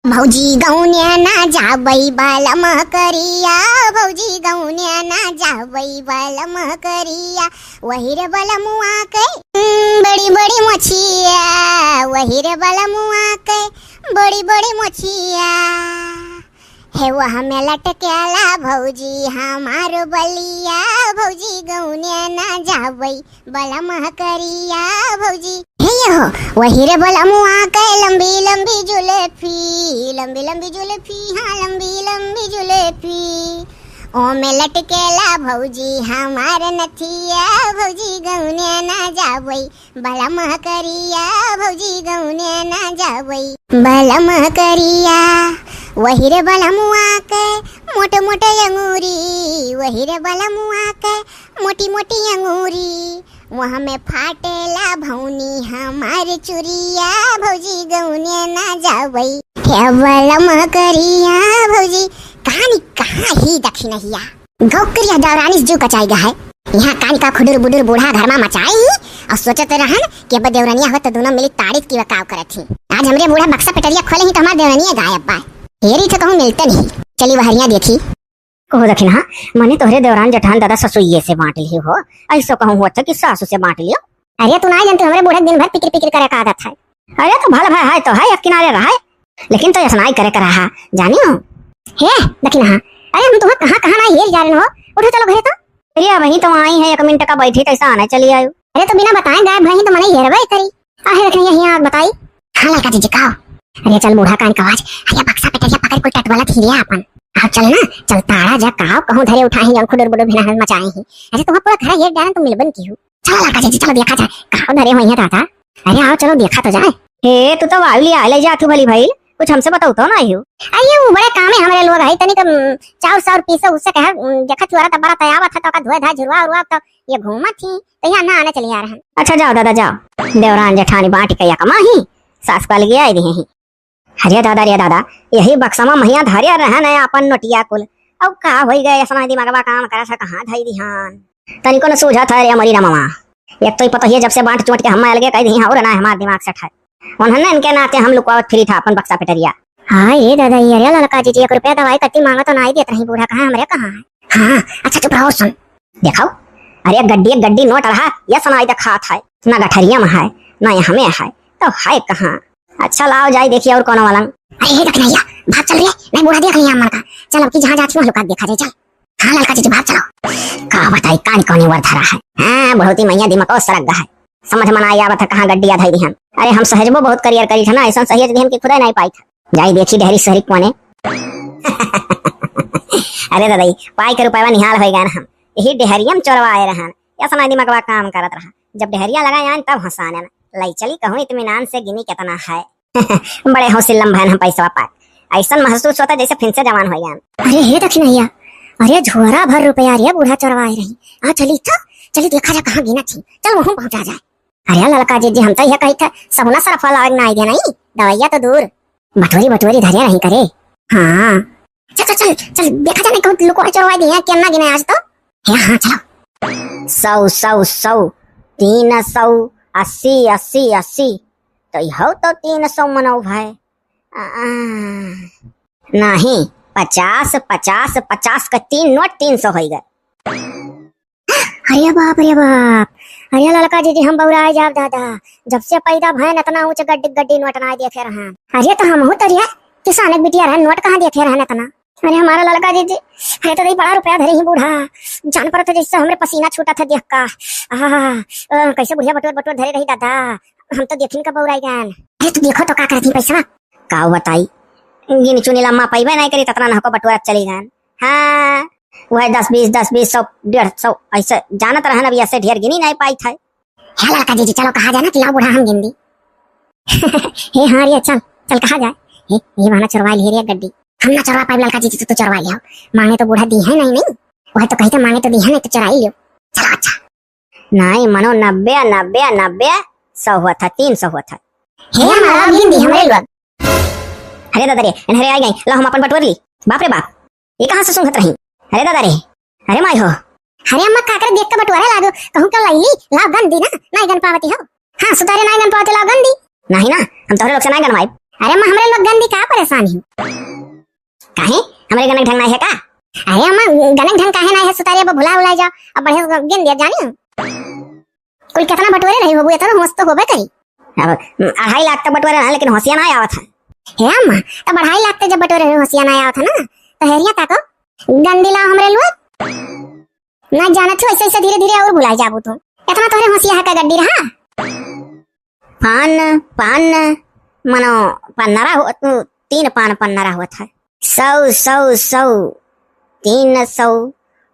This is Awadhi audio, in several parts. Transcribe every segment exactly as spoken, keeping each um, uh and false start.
भौजी गौने ना जाबई बलम करिया, भौजी गौने ना जाबई बलम करिया, वही रे बलमुआ के बड़ी बड़ी मोछिया, वही रे बलमुआ के बड़ी बड़ी मोछिया। हे वह में लटकेला भौजी हमार बलिया, भौजी गौने ना जाबई बलम करिया भौजी। हे हो, वही रे बलमुआ के लंबी लंबी जुलेफी, लंबी लंबी जुलेफी, हाँ, लंबी लंबी जुलेफी। ओमे लटकेला भौजी हमार नथिया, भौजी गौने ना जाबई बलम करिया, भौजी गौने ना जाबई बलम करिया। वही रे बलमुआ के मोट मोट अंगूरी, वही रे बलमुआ के मोटी मोटी अंगूरी, वहाँ में फाटेला भौनी हमार चुरिया, भौजी गौने ना जाबई हे बलम करिया भौजी। कहानी कहाँ ही दखिनहिया गौकरिया दौरानिस जू कचाई गा है। यहाँ कानी का खुडुर बुडुर बूढ़ा घर मा मचाई ही और सोचत रहन कि अब देवरनिया हो तो दोनों मिली तारीफ की बकाव करत ही। आज हमरे बूढ़ा बक्सा पेटरिया खोले ही तो हमार देवरनिया गायब बा। हेरी तो कहूँ मिलते नहीं। चली वहरिया देखी। कहो दखिनहा, मने तोहरे देवरान जेठान दादा ससुइये से बांट लियो हो, ऐसो कहूँ हुआ था कि सासू से बांट लियो। अरे तू ना जानती, हमरे बूढ़े दिन भर पिकिर पिकिर करे का आदत है। अरे तो भल भाई है तो है, एक किनारे रहा है, लेकिन तो ऐसा नाई करे का रहा, जानी हो। हे दखिनहा, अरे हम तुम्हें कहाँ कहाँ ना हेर जा रहे हो, उठो चलो घरे तो। अरे वही तो आई है, एक मिनट का बैठी कैसा आना चली आयो। अरे तो बिना बताए गायब भई तो मने हेरबे करी। आहे रखनी यही आग बताई। हाँ ललका जीजी काव। अरे चल बूढ़ा कान का आवाज। अरे बक्सा पेटरिया पकड़ कोई टटवाला धीरे आपन। आओ चल ना, चल ताड़ा जा काव कहूँ धरे उठाए ही और खुडुर बुडुर भिना मचाए ही। अरे तुम्हारा पूरा घर हेर डालन तो मिलबन की हूँ। चलो ललका जीजी चलो देखा जाए काव धरे हुई है दादा। अरे आओ चलो देखा तो जाए। हे तू तो वायु लिया ले जा तू भली भाई, कुछ हमसे बताओ तो ना आयु। अरे वो बड़े काम है हमरे लोग है तनिक चाउर साउर पीसे उससे कहे देखा चुआरा तो बड़ा तयावत है तो का धोए धाए झुरवा उरवा तो ये घूमत ही तो यहाँ ना आने चली आ रहा। अच्छा जाओ दादा जाओ, देवरान जेठानी बांट के या कमाही, सास को अलगे आई रही ही। अरे दादा रे दादा, यही बक्सा मा महिया धरे रहन है अपन नोटिया कुल। अब का होई गए, ऐसा दिमागवा काम करे से कहाँ धई दिहान। तनिको न सूझत है रे मरी रमवा। एक तो ही पता ही है जब से बांट चोट के हम अलगे कह दी और ना हमार दिमाग सेट है। उन्होंने इनके नाते हम लुकावत फिरी था अपन बक्सा पेटरिया। हाँ ये दादा, ये अरे ललका जीजी एक रुपया दवाई कत्ती मांगा तो ना ही देत रही बूढ़ा, कहाँ हमरे कहाँ है? हाँ, अच्छा चुप रहो सुन। देखो, अरे गड्डी एक गड्डी नोट रहा, ये सुनाई दिखात है। ना गठरिया में है, ना यहाँ में है, तो है कहाँ? अच्छा लाओ जाए देखिए और कौन वाला। अरे हे दखिनहिया, भाग चल रे, नहीं बूढ़ा देख लिया मन का। चल अब की जहाँ जाती हूँ लुका देखा जाए, चल। हाँ ललका जीजी भाग चलो। का बताई कान कौनी वर धरा है। हाँ बहुत ही मैया दिमाग और सरक गा है। समझ में ना आवत है कहाँ गड्डी आधाई दिहन। अरे हम सहजबो बहुत करियर करी था ना, ऐसा सहेज दिहन कि खुदा नहीं पाई था। जाई देखी डेहरी सहरी कोने। अरे दादाई, पाई के रुपया निहाल हो गए हम। यही डेहरियम चोरवा आए रहन। ऐसा ना दिमागवा काम करत रहा। जब डेहरिया लगाए आन तब हंसाने न। लाई चली कहूँ इत्मीनान से गिनी कितना है। बड़े हौसिल्लम भैन हम पैसवा पाक। ऐसा महसूस होता जैसे फिर से जवान हो गया। अरे हे दखिनहिया, अरे झोरा भर रुपया रे बूढ़ा चोरवा आए रही। आ चली तो, चली देखा जा कहाँ गिना थी। चल वहूँ पहुँचा जाए। अरे ललका जीजी हम तो यह कही थे, सहुना सरफा लावे ना आइडिया नहीं, दवाइया तो दूर। बटोरी बटोरी धरे रही करे। हाँ। चल चल चल चल, देखा जाने कहूँ लुकवा चोरवा दिया, क्या ना गिना आज तो। हे हाँ चलो। सौ सौ सौ, तीन सौ अस्सी अस्सी अस्सी, तो यहो तो तीन सौ मनो भाई। आ, आ, नहीं, पचास पचास पचास का तीन नोट तीन सौ हो गए। अरे बाप रे बाप, अरे ललका जीजी हम बौराए जाब दादा, जब से पैदा भयन इतना ऊंच गड्डी गड्डी नोट ना देखे रहन। अरे तो हमहू तो रे किसान एक बिटिया रहन, नोट कहाँ देखे रहन इतना। अरे हमारा ललका जीजी, अरे तो दई बड़ा रुपया धरे ही बूढ़ा, जान पड़त है जैसे हमरे पसीना छूटत है देख का। आहा, अ, कैसे बुढ़िया बटोर बटोर धरे रही दादा, हम तो देखिन का बौराई गन। अरे तो देखो तो का करती पैसा। का बताई, गिन चुनी लम्मा पैबे नहीं करी, ततना नहको बटोरत चली गन। हाँ, वह दस बीस, दस बीस, सौ, डेढ़ सौ, ऐसे जानत रहन, अभी ऐसे ढेर गिनी नहीं पाई थे। हे ललका जीजी, चलो कहा जाए ना कि लाओ बूढ़ा हम गिन दी। हे हाँ रे, चल, चल कहा जाए। हे, ये बहाना चोरवा लिए रे गड्डी। हम ना चोरवा पाइब ललका जीजी, तो तू चोरवा लियो। मांगे तो बूढ़ा दी है नहीं, नहीं। वह तो कहते मांगे तो दी है नहीं, तो चोराई लियो। चलो अच्छा। नहीं मनो, नब्बे, नब्बे, नब्बे, सौ हुआ था, तीन सौ हुआ था। हे हमारा गिन दी हमरे लोग। अरे दादा रे, इन्हें रे आ गई, लो हम अपन बटोर ली। बाप रे बाप, ये कहाँ से सूंघत रही? अरे दादा रे, अरे माई हो। अरे अम्मा, काकर देख के बटोरे लागो, कहूँ का लैली, लाओ गन दी ना, नाई गन पावती हो। हाँ, सुतारे नाई गन पावती, लाओ गन दी। नहीं ना, हम तोहरे लोग से नाई गनवाई। अरे अम्मा, हमरे लोग गंदी का परेशान ही? काहे? हमरे गनक ढंग नाई है का? अरे अम्मा, गनक ढंग काहे नाई है, सुतारे अब भुला उला जाओ, अब बढ़िया से गिन दिया जानी। कुल कितना बटोरे रही होबू, इतना होश तो होबे करी। अब अढ़ाई लाख तक बटोरे रहा, लेकिन होशिया ना आवत है। हे अम्मा, तब अढ़ाई लाख तक जब बटोरे रही होशिया ना आवत है ना, तो हेरिया ताको, गंदी लाओ हमरे लोग। ना जानत हो, ऐसे ऐसे धीरे धीरे और भुलाई जाबू तू। इतना तोहरे होशिया है का गड्डी रहा? पान, पान, मनो पन्नरा हो, तू तीन पान पन्नरा होत है। सौ, सौ, सौ, तीन सौ,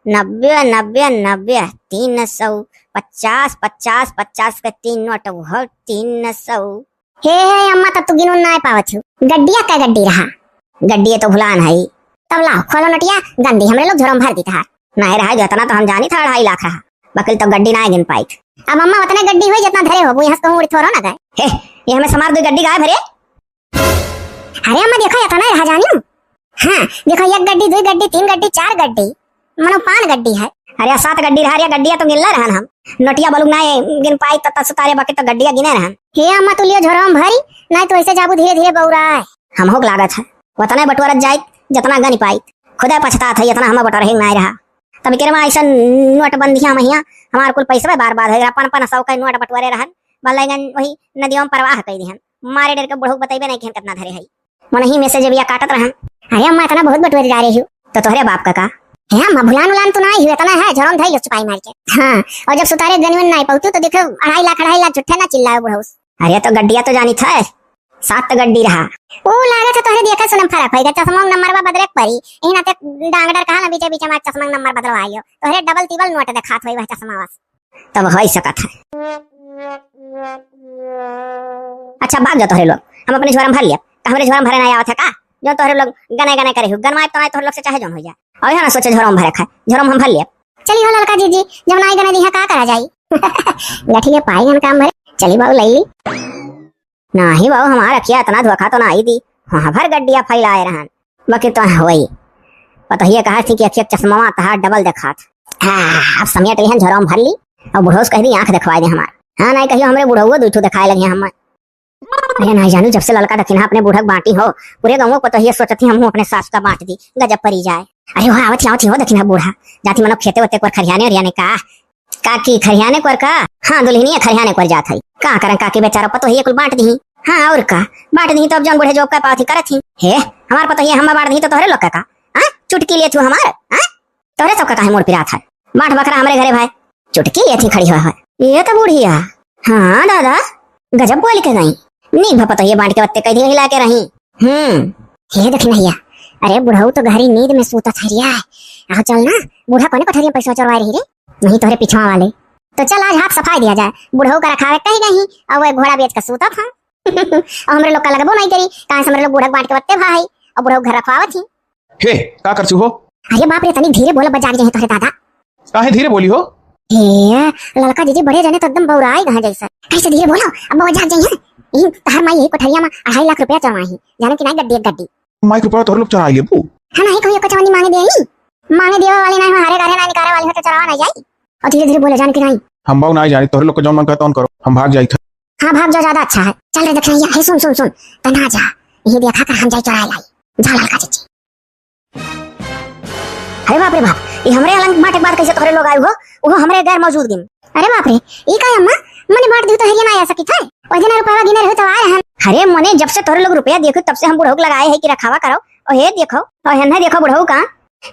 नब्बे, नब्बे, नब्बे, तीन सौ, पचास, पचास, पचास के तीन नोट, वो तीन सौ। हे, हे, अम्मा, तब तू गिनून नाय पावत हो। गड्डिया का गड्डी रहा? गड्डिया तो भुलान है। तब लाओ, खोलो नोटिया, गंदी हमरे लोग झोरम भर दी तहार। नाय रहा, जो इतना तो हम जानी था, अढ़ाई लाख रहा। बकिल तो गड्डी नाय गिन पाई। अब अम्मा, उतने गड्डी हुई जितना धरे हो, वो यहाँ से कहूँ उड़ी थोरो ना गए। हे, ये हमें समार दो गड्डी गायब है रे। अरे अम्मा, देखो, इतना रहा जानियो। हाँ, देखो, एक गड्डी, दुई गड्डी, तीन गड्डी, चार गड्डी, मनो पान गड्डी है। अरे, सात गड्डी रहा रे, गड्डिया तो गिनले रहन हम। नोटिया बलुक ना गिन पाई, त, त सुतारे बाकी तो गड्डिया गिने रहन। हे अम्मा, तू लियो झोरवा में भरी, नहीं तो ऐसे जाबू धीरे धीरे बौरा है। हम होक लागत है, उतना बटोरत जाइत, जितना गन पाइत। खुदे पछतात है, इतना हम बटोर ही नहीं रहा। तब केरमा ऐसा नोटबंदिया महिया, हमार कुल पैसवे बार बार है, पन पन सौ का नोट बटोरे रहन, भले गन वही नदियों में प्रवाह कर दिहन। मारे डर के बुढ़ऊ बतैबे नहीं कि हम कितना धरे हई। मनही में से जेबिया काटत रहन। अरे अम्मा, इतना बहुत बटोरे जा रही हो। तो तोहरे बाप का का? हे अम्मा, भुलान उलान तो ना आई हो, इतना है, झोरम धई लो चुपाई मार के। हाँ, और जब सुतारे गनिवन ना आई पौतू तो देखो, अढ़ाई लाख, अढ़ाई लाख झूठे ना चिल्लाओ बुढ़ऊ। अरे तो गड्डिया तो जानी था, सात तो गड्डी रहा। ओ लागत है तोहरे देखा सुनम फर्क होइगा, चश्मा नंबर बा बदले के परी। यही नाते डांग डर कहा ना बीचे बीचे में चश्मा नंबर बदलवा आइयो। तोहरे डबल तिबल नोट देखात होई वह चश्मा बस। तब होइ सकत है। अच्छा, भाग जा तोहरे लोग, हम अपने झोरा में भर लिया। तो हमरे झोरा में भरे ना आवत है का? जो तोहरे लोग गने गने करे हो, गनवाए तो तोहरे लोग से चाहे जौन हो जाए। और यहाँ ना सोचे झोरा में भरे खाए, झोरा में हम भर लिया। चली हो ललका जीजी, जब नाई गने दी है का करा जाई? गठिया पाई गन काम भरे, चली बाबू लई ली। नाही बाबू, हमार अखिया इतना धोखा तो ना आई दी। वहाँ भर गड्डिया फैलाए रहन। बाकी तो होई। पतोहिया कहा थी कि अखिया चश्मा तहार डबल देखात। हाँ, अब समेट लिहन झोरा में भर ली। और बुढ़ऊ से कह दी आँख दिखवाए दे हमार। हाँ, नहीं कहियो हमरे बुढ़ऊ दुई ठो दिखाए लगे हमार। अरे नहीं जानू, जब से ललका दखिना अपने बूढ़ा के बांटी हो, पूरे गाँव को पतोहिया सोचती हम अपने सास का बांट दी, गजब परी जाए। अरे हो आवत ही, आवत ही हो दखिना बूढ़ा, जाती मनो खेते वेते को खरियाने उरियाने का। काकी, खरियाने कोर का? हाँ दुल्हनिया, खरियाने कोर जात है। का करन काकी, बेचारा पतोहिया कुल बांट दी। हाँ और का, बांट दी तो अब जौन बूढ़े जो का पावत ही करत ही। हे, हमार पतोहिया हम बांट दी तो तोहरे लोग का का? हाँ, चुटकी लेत हो हमार, हाँ? तोहरे सबका काहे मूड़ पिरात है? बांट बखरा हमरे घरे भाई, चुटकी लेत ही खड़ी हुआ है। ये तो बूढ़िया। हाँ दादा, गजब बोल के गई। नीक भा पतोहिया बांट के वत्ते कह दी हिला के रही। हम्म। हे दखिनहिया, अरे बुढ़ऊ तो गहरी नींद में सूतत हरिया है। आओ चल ना, बूढ़ा कोने कोठरिया में पैसा चोरवाए रही रे? नहीं तोहरे पिछवा वाले। तो चल आज हाथ सफाई दिया जाए, बुढ़ऊ का रखावे कही नहीं, और वो घोड़ा बेच के सूतत है। और हमरे लोग का लगबो नहीं करी, कहाँ से हमरे लोग बूढ़ा के बांट के वत्ते भा है, और बुढ़ऊ घर रखवावत ही। हे, का करचू हो? अरे बाप रे, तनी धीरे बोला, बजा के जइहैं तोहरे दादा। काहे धीरे बोली हो? हे, ललका जीजी बड़े जने तो एकदम बौराई गए जैसे। कैसे धीरे बोलो, अब बजा के जइहैं। यही तहर माई यही कोठरिया में अढ़ाई लाख रुपया चोरवाई ही। जानो कि नहीं गड्डी, गड्डी। माई के रुपया तोहरे लोग चोराई लेबू? हाँ, नहीं कोई एक चवन्नी मांगे दे आई। मांगे देवे वाली नहीं हो, हरे घरे ना निकाले वाली हो तो चोरावा नहीं जाई। और धीरे धीरे बोलो, जानो कि नहीं। हम बाऊ नहीं जानी, तोहरे लोग के जौन मन करे तौन करो, हम भाग जाई थे। हाँ, भाग जाओ, ज्यादा अच्छा है। चल रे दखिनहिया, हे सुन, सुन, सुन, तना जा, यही देखा कर हम जाई चोराए लाई। जा ललका जीजी। अरे बाप रे बाप, ये हमरे अलंग बांटे के बाद कैसे तोहरे लोग आए हो, वो हमरे गैर मौजूदगी में। अरे बाप रे, ई का अम्मा, मने बांट दी तो हरिया ना आ सकी थे। ओह दिन रुपया गिने रहे तो आए हन। अरे मने जब से तोहरे लोग रुपया देखो तब से हम बुढ़ऊ के लगाए है कि रखावा करो। ओ हे देखो, ओ हेन्ने देखो बुढ़ऊ का,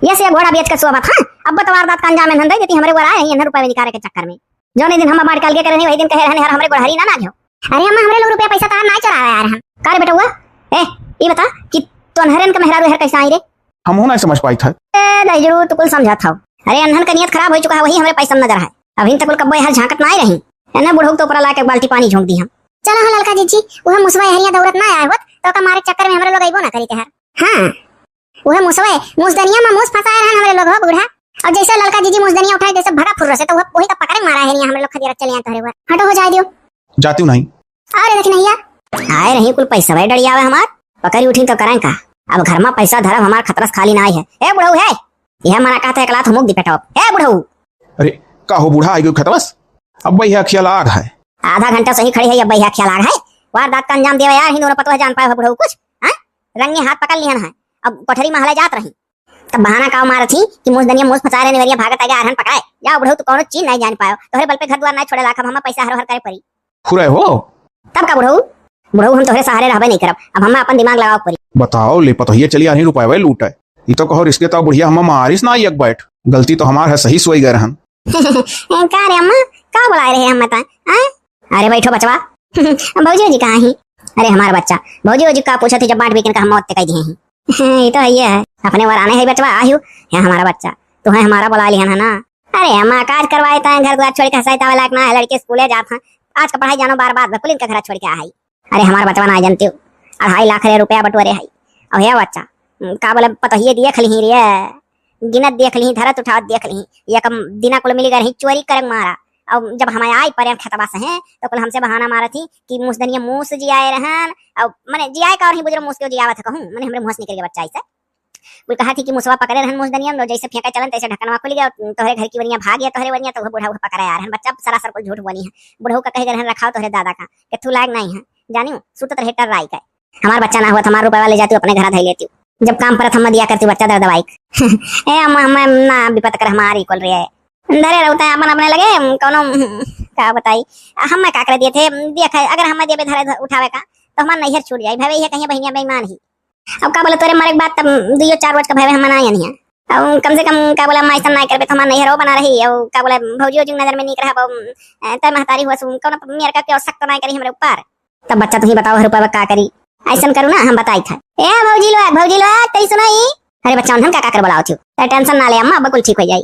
ये से घोड़ा बेच के सोबत, हाँ, अब तो वारदात का अंजाम एन्हन दे देती, हमरे ऊपर आए हैं एन्हन रुपया निकाले के चक्कर में। जौने दिन हम बांट के अलगे करे नहीं, वही दिन कहे रहने हर हमरे गोड़हरी ना ना घ्यो। अरे अम्मा, हमरे लोग रुपया पैसा तार ना चोरावे आ रहे हैं। का रे बेटउआ, ए, ई बता कि तोन्हरन के मेहरारू हर कैसे आई रे? हमहू ना समझ पाई था। ए, दहिजरू, तू कुल समझत हौ। अरे अनहन का नियत खराब हो चुका है, वही हमरे पैसा में नजर है। अभी तक कुल कब्बो हर झांकत ना आई रही। एन्हन बुढ़ऊ तो ऊपर ला के एक बाल्टी पानी झोंक दी हम। चला हो ललका जीजी, उहे मुसवा हरिया दौड़त ना आए होत, तो ओका मारे चक्कर में हमरे लोग अइबो ना करी तेहर। हाँ, उहे मुसवे, मुसदनिया में मुस फंसाए रहन हमरे लोग हो बूढ़ा। और जैसे ललका जीजी मुसदनिया उठाए, जैसे भगा फुर्र से, तो उहे, वही का पकड़े मारा है, नहीं हमरे लोग खदिया चले आए तोहरे हुआ। हटो हो जाए दियो। जाती हूँ नहीं। अरे दखिनहिया। आए रही कुल पैसा भाई डड़ियावे हमार, पकड़ी उठी तो करें का? अब घर में पैसा धरब हमार खतरस खाली ना आई है। ए बुढ़ऊ है, यह मना कहते एक लात मुक दी पेटवा। ए बुढ़ऊ। अरे का हो बूढ़ा, आई गई खतरस? अब भाई है अखिया लाग है। आधा घंटा सही खड़ी है, अब भाई है अखिया लाग है। वारदात का अंजाम देवे यार, ही दोनों पतोह जान पाए हो बुढ़ऊ कुछ, हैं? रंगे हाथ पकड़ लिहन है, अब कोठरी महले जात रही। तब बहाना काव मारत ही कि मुसदनिया मुस फंसाए रहे, निवरिया भागत आगे आरहन पकड़ाए। जाओ बुढ़ऊ, तू कौनो चीज नहीं जान पायो, तोहरे बल पे घर द्वार नहीं छोड़े लाखब, हमें पैसा हर हर करे पड़ी। खुरे हो? तब का बुढ़ऊ, बुढ़ऊ हम तोहरे सहारे रहबे नहीं करब, अब हमें अपन दिमाग लगावे पड़ी। बताओ ले, पतोहिया चली आही रुपये लूटे। ई तो कहो रिश्ते तो बुढ़िया हमें मारिस ना एक बैठ। गलती तो हमार है, सही सोई गए रहन। का रे अम्मा, का बुलाए रहे हम बता? हैं? अरे बैठो बचवा। भौजी जी कहाँ ही? अरे हमारा बच्चा, भौजी जी का पूछत ही, जब बांट बिकन का हम मौत ते कह दिए ही। ये तो है, ये है। अपने वराने है बचवा, आहियो। है हमारा बच्चा, तू है हमारा बुला लिहन है ना। अरे अम्मा, काज करवाए ताए घर द्वार छोड़ के हंसाई तावे लायक ना है, लड़के स्कूले जात हैं। आज का पढ़ाई जानो बार बात बकुलिन के घर छोड़ के आई। अरे हमार बचवा ना जनते हो, अढ़ाई लाख रे रुपया बटोरे है। अब हे बच्चा, का बोले पतोहिए देख लिही रे, गिनत देख लिही, धरत उठावत देख लिही, ये कम दिना कुल मिली गए रही चोरी करक मारा। अब जब हम आई परेन खेतवा से हैं, तो कुल हमसे बहाना मारत ही कि मुसदनिया मूस जियाए रहन। अब मने जियाए का और ही बुजरो मूस के जियावत है कहूँ, मने हमरे मुँह से निकल गया बच्चा ऐसे। कुल कहा थी कि मुसवा पकड़े रहन मुसदनिया में, जैसे फेंका चलन तैसे ढक्कनवा खुल गया, तोहरे घर की वनिया भाग गया, तोहरे वनिया तो वह बुढ़ऊ पकड़े आ रहन। बच्चा सरासर कुल झूठ बोली है। बुढ़ऊ का कहे गए रहन रखाओ तोहरे दादा का, कि तू लायक नहीं है, जानियो, सुतत रहे टर्राई का। हमार बच्चा ना हुआ तो हमार रुपया ले जाती, अपने घर धई लेती। जब काम परत हम दिया करती बच्चा दर दवाई। ए अम्मा, हम ना विपत कर हमारी कुल रे। धरे रहता है अपन अपने लगे, कौनो, का बताई, हम का कर दिए थे, देख, अगर हम देबे धरे ध-, उठावे का, तो हमार नैहर छूट जाई। भाई, ये कहीं बहनिया बेईमान ही। अब का बोले, तोरे मरे के बाद तब दुइयो चार रोज का भाई हम मनाए नहीं है। अब कम से कम का बोले, हम ऐसा ना करबे, तो हमार नैहर वो बना रही। अब का बोले, भौजी, भौजी नजर में नीक रहा, अब, अ, तय महतारी हुआ सु, कौनो मेर का क्यों सख्त ना करी हमरे ऊपर। तब बच्चा, तुही बताओ, हर रुपया का करी? ऐसन करू ना, हम बताई था। ए भौजी लोग, भौजी लोग, तई सुनो ई। अरे बच्चा, उन्हन का, का कर बुलाओ थियो? अरे टेंशन ना ले अम्मा, अब कुल ठीक हो जाई।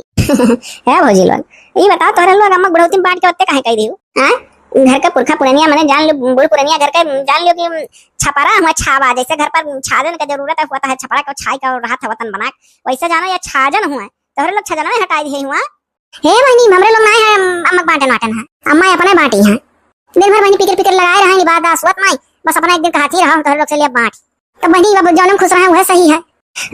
ए भौजी लोग, ई बताओ, तोहरे लोग अम्मा बुढ़ौती में बांट के ओत्ते काहे कह दियो? हाँ? घर का पुरखा पुरनिया मने जान लो, बूढ़ पुरनिया घर के जान लियो कि छपरा हुआ छावा, जैसे घर पर छाजन का जरूरत है, हुआ है छपरा का छाई का रहा था वतन बना, वैसे जानो या छाजन हुआ, तोहरे लोग छाजन में हटाई दिए हुआ। हे बहिनी, हमरे लोग नाई है, अम-, अम्मा के बांटन वाटन है। अम्मा अपने बांटी है। दिन भर बहिनी पिकर पिकर लगाए रहे, बात दास हुआ नाई। बस अपना एक दिन कहती रहो, तोहरे लोग से लिए बांट। तो बहिनी, अब जौन हम खुश रहे, वह सही है।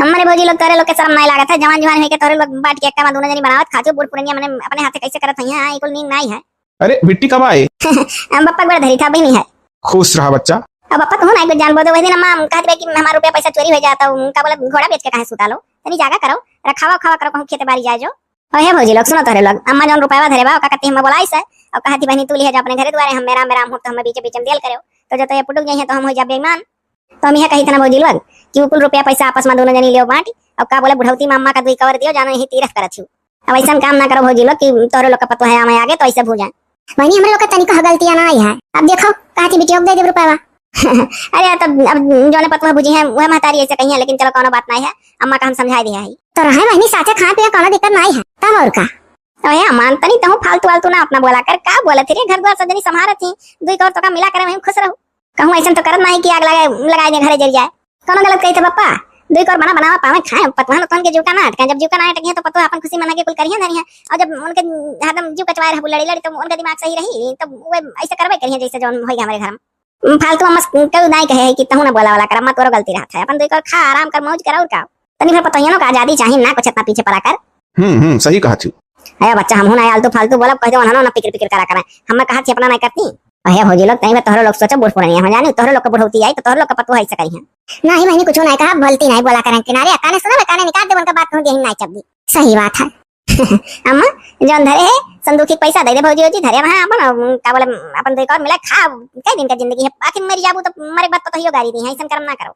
हमरे भौजी लोग, तोहरे लोग के शर्म नाई लागत है, जवान जवान होके तोहरे लोग बांट के एक दोनों जनी बनावत खाती हो, बूढ़ पुरनिया मने अपने हाथे कैसे करत है, हाँ, ई कुल नीक नाई है। अरे बिट्टी कब आए? हम बप्पा गोड़ धरी था, बहिनी है। खुश रहा बच्चा। अब बप्पा कहूँ ना एक जान बोल दो, वही दिन अम्मा कहत रहे कि हमार रुपया पैसा चोरी हो जाता, उनका बोला घोड़ा बेच के काहे सुता लो, तनी जागा करो, रखावा खावा करो, कहूँ खेते बारी जाए जो। अरे भौजी लोग, सुनो तोहरे लोग, अम्मा जौन रुपया धरे बा, ओका कत्ती हमें बोलाई से, और कहती, "बहिनी, तू लिहे जा अपने घरे दुआरे, हम मेरा, मेरा हम तो हमें बीचे बीचे में देल करेओ।" तो जो तो ये पुटुक जाइए तो हम हो जा बेईमान। तो हम यह कही था ना भौजी लोग कि वो कुल रुपया पैसा आपस में दोनों जनी लियो बांटी, और का बोले, बुढ़ौती में अम्मा का दुई कवर दियो, जानो यही तीरथ करत हूँ। अब ऐसा काम ना करो भौजी लोग कि तोहरे लोग का पतोह है आवे आगे तो ऐसे भूजा। बहिनी, हमरे लोग का तनिको गलतियाँ ना आई है। अब देखो, कहा थी बिटियों को दे दे रुपया। अरे, तब अब जौने पतोह बुझी है, वह महतारी ऐसे कही है, लेकिन चलो, कौनो बात नहीं है, अम्मा का हम समझाई दिया है। तो रहे बहिनी, साथे खाए पिए, कौनो दिक्कत नहीं है, तब और का। अरे अम्मा, तनी तहूँ फालतू वालतू ना अपना बोला कर, का बोलत ही रे, घर द्वार सब जनी संभारत ही, दुई कौर तो का मिला करे, वहीं खुश रहू। कहूँ ऐसन तो करत नहीं कि आग लगा, लगाए दे, घरे जल जाए। कौनो गलत कही थे पप्पा, दुई कौर बना बनावा पावे खाए, पतोहन उतोहन के जीव का ना अटके, जब जीव का ना अटके तो पतोह अपन खुशी मना के कुल करिए धरी है, और जब उनके हरदम जीव कचवाए रहबू लड़ी लड़ी, तो उनका दिमाग सही रही, तो वो ऐसे करबे करिए जैसे जौन होई हमारे घर में। फालतू अम्मा स-, केहू नाई कहे है कि तहू ना बोला वाला कर, अम्मा तोरो गलती रहत है। अपन दुई कौर खा, आराम कर, मौज कर, और का? तनी भर पतोहियनो का आजादी चाही ना, कुछ इतना पीछे पड़ा कर। हम्म, हम्म, सही कहा थी। अरे बच्चा, हमहू ना आलतू फालतू बोलब, कह दे उन्हनो ना पिकिर पिकिर करा करें। हम कहा थी अपना नहीं करती। अरे भौजी लोग, तनी भर तोहरो लोग सोचो, बूढ़ पुरानिया हम जानी, तोहरो लोग के बुढ़ौती आई तो तोहरो लोग के पतोह ऐसे करी हैं। नहीं बहिनी, कुछ नहीं कहा, बोलती नहीं बोला करें किनारे, काने सुनो, काने निकाल दे, उनका बात कहूँ देही नहीं चपदी। सही बात है। अम्मा, जौन धरे है, संदूक ही पैसा दे दे भौजी, भौजी धरे वहाँ अपन, अम, का बोले, अपन दुई कौर मिला खा, कई दिन का जिंदगी है, आखिर मर जाबू तो मरे के बाद पतोहियो गारी दी है, ऐसन कर्म ना करो।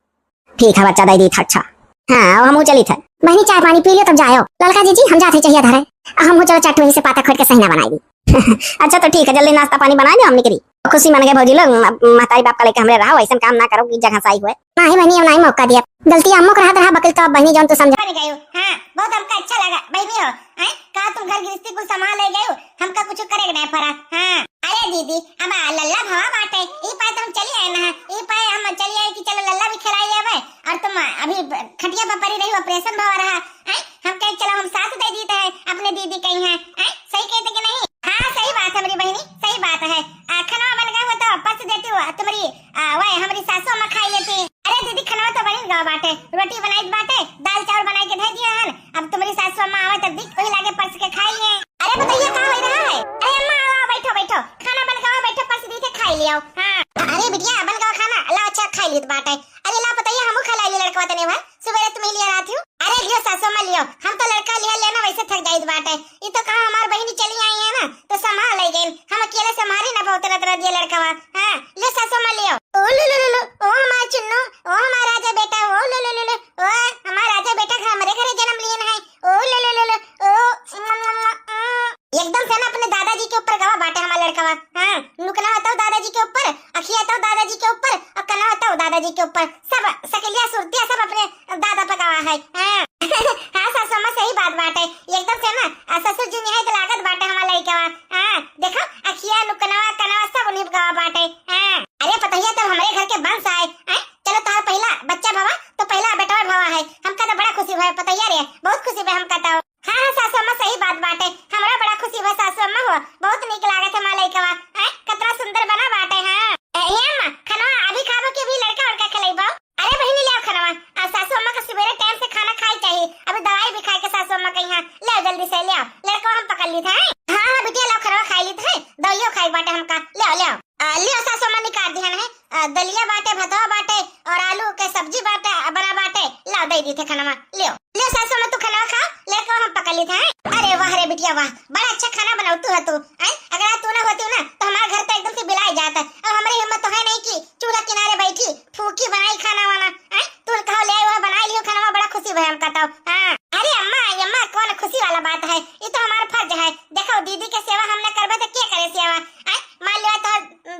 ठीक है बच्चा, दे दी था, अच्छा। हाँ, अब हमहू चली था। बहिनी, चाय पानी पी लियो तब जायो। ललका जीजी, हम जाते चाहिए धरे। अब हमहू चलो चट वहीं से पाता खोट के सहिना बनाई दी। अच्छा तो ठीक है, जल्दी नाश्ता पानी बना दो, हम निकली। खुशी मन गए भौजी लोग, अब महतारी बाप का लेके हमरे रहो, ऐसन काम ना करो कि जगह साई हुए। नाही बहिनी, अब नाही मौका दिया। गलती अम्मो के रहत रहा बकिल, तो अब बहिनी जौन तू समझा। बन गयो। हाँ, बहुत हमका अच्छा लगा। बहिनी हो, हैं? का तुम घर गृहस्थी कुल संभाल ले गयो? हमका कुछ करे के नहीं पड़ा। हाँ। अरे दीदी, अब आ लल्ला भवा बाटे, ई पाए तो हम चली आए ना, ई पाए हम चली आए कि चलो लल्ला भी खिलाई लेवे, और तुम अभी ब-, खटिया पर पड़ी रही, ऑपरेशन भवा रहा, हैं? हम कहे चलो हम सास दे दीते हैं अपने दीदी कहीं हैं, हैं? सही कहते कि नहीं? हाँ, सही बात है मेरी बहिनी, सही बात है। आ, खाना बन गया हो तो परस देती हो, तुम्हारी, आ, वह हमारी सासू अम्मा खाई लेती। अरे दीदी, खाना तो बनी गवा बाटे, रोटी बनाई बाटे, दाल चावल बनाई के धर दिया हन। अब तुम्हारी सासू अम्मा आवे तब दी, वही लागे परस के खाई लिए। अरे बताइए, का हो रहा है? अरे अम्मा, आओ, आओ, बैठो, बैठो, खाना बन गवा, बैठो, परस दी थे, खाई लियो। हाँ। अरे ए बिटिया, बन गवा खाना, ला अच्छा खाई लीत बाटे। अरे ला पतैया, हमहू खिलाई ली लड़कवा तने भर, सुबेरे तुम ही लिया रहत हो। अरे लियो सासू अम्मा लियो, हम तो लड़का लिया लेना वैसे थक जाइत बाटे। ई तो कहा हमार बहिनी चली आई है ना, तो संभाल ले गई, हम अकेले संभाली ना पावत रहत रह दिया लड़कवा। हाँ, लियो सासू अम्मा लियो। ओ लो लो लो लो, ओ हमार चुन्नू, ओ हमार राजा बेटा, ओ लो लो लो लो, ओ हमार राजा बेटा घर, हमरे घरे जन्म लिए है, ओ लो लो लो लो, ओ एकदम से ना अपने दादाजी के ऊपर गवा बाटे हमार लड़कवा। हाँ, नुकना हताओ दादाजी के ऊपर, अखिया हताओ दादाजी के ऊपर, और कना हताओ दादाजी के ऊपर, सब सकलिया सुरतिया सब अपने दादा पे गवा है। हाँ। हाँ सासू अम्मा, सही बात बाटे, एकदम से ना, आ, ससुर जी निहाई तो लागत बाटे हमार लड़कवा। हाँ, देखो, अखिया नुकनवा कनवा सब उन्हीं पे गवा बाटे। हाँ। अरे पतैया, तब हमरे घर के वंश आए, हैं? चलो तोहार पहला बच्चा भवा, तो पहला बेटवा भवा है, हमका तो बड़ा खुशी भय पतैया रे, बहुत खुशी भय हमका तो। हाँ, हाँ, सासू अम्मा, सही बात बाटे। हमरा बड़ा खुशी बा, सासू अम्मा हो, बहुत नीक लागत है हमार लइकवा। हैं? कतना सुंदर बना बाटे, हाँ। ए, ए अम्मा, खनवा अभी खाबो कि अभी लड़का उड़का खिलइबो? अरे बहिनी, ले आओ खनवा। आ, सासू अम्मा का सुबेरे टाइम से खाना खाए चाहिए, अभी दवाई भी खाए के सासू अम्मा कही, हाँ, ले आओ जल्दी से, ले आओ। लड़कवा हम पकड़ ली थे, हैं? हाँ, हाँ, बिटिया, लाओ खनवा खाए ली थे, दवाइयो खाए बाटे हमका, ले आओ, ले आओ। आ, लियो सासू अम्मा निकाल दिहन है। आ, दलिया बाटे, भतवा बाटे और आलू के सब्जी बाटे, आ, बना बाटे। लाओ, दे दी थे खाना, लियो। लियो सासू अम्मा, तू खाना खा, लेके हम पका ली थे। अरे वाह रे बिटिया वाह, बड़ा अच्छा खाना बनाऊ तू है तू। हैं? अगर आज तू ना होती ना तो हमारा घर तो एकदम से बिलाए जाता। अब हमारी हिम्मत तो है नहीं कि चूल्हा किनारे बैठी फूकी बनाई खाना वाना। हैं? तू कहो ले आई, वह बनाई लियो खाना, बड़ा खुशी भय हमका तो। हाँ। अरे अम्मा, ये अम्मा कौन खुशी वाला बात है, ये तो हमारा फर्ज है। देखो दीदी के सेवा हम ना करबे तो के करे सेवा? हैं? मान लिया तो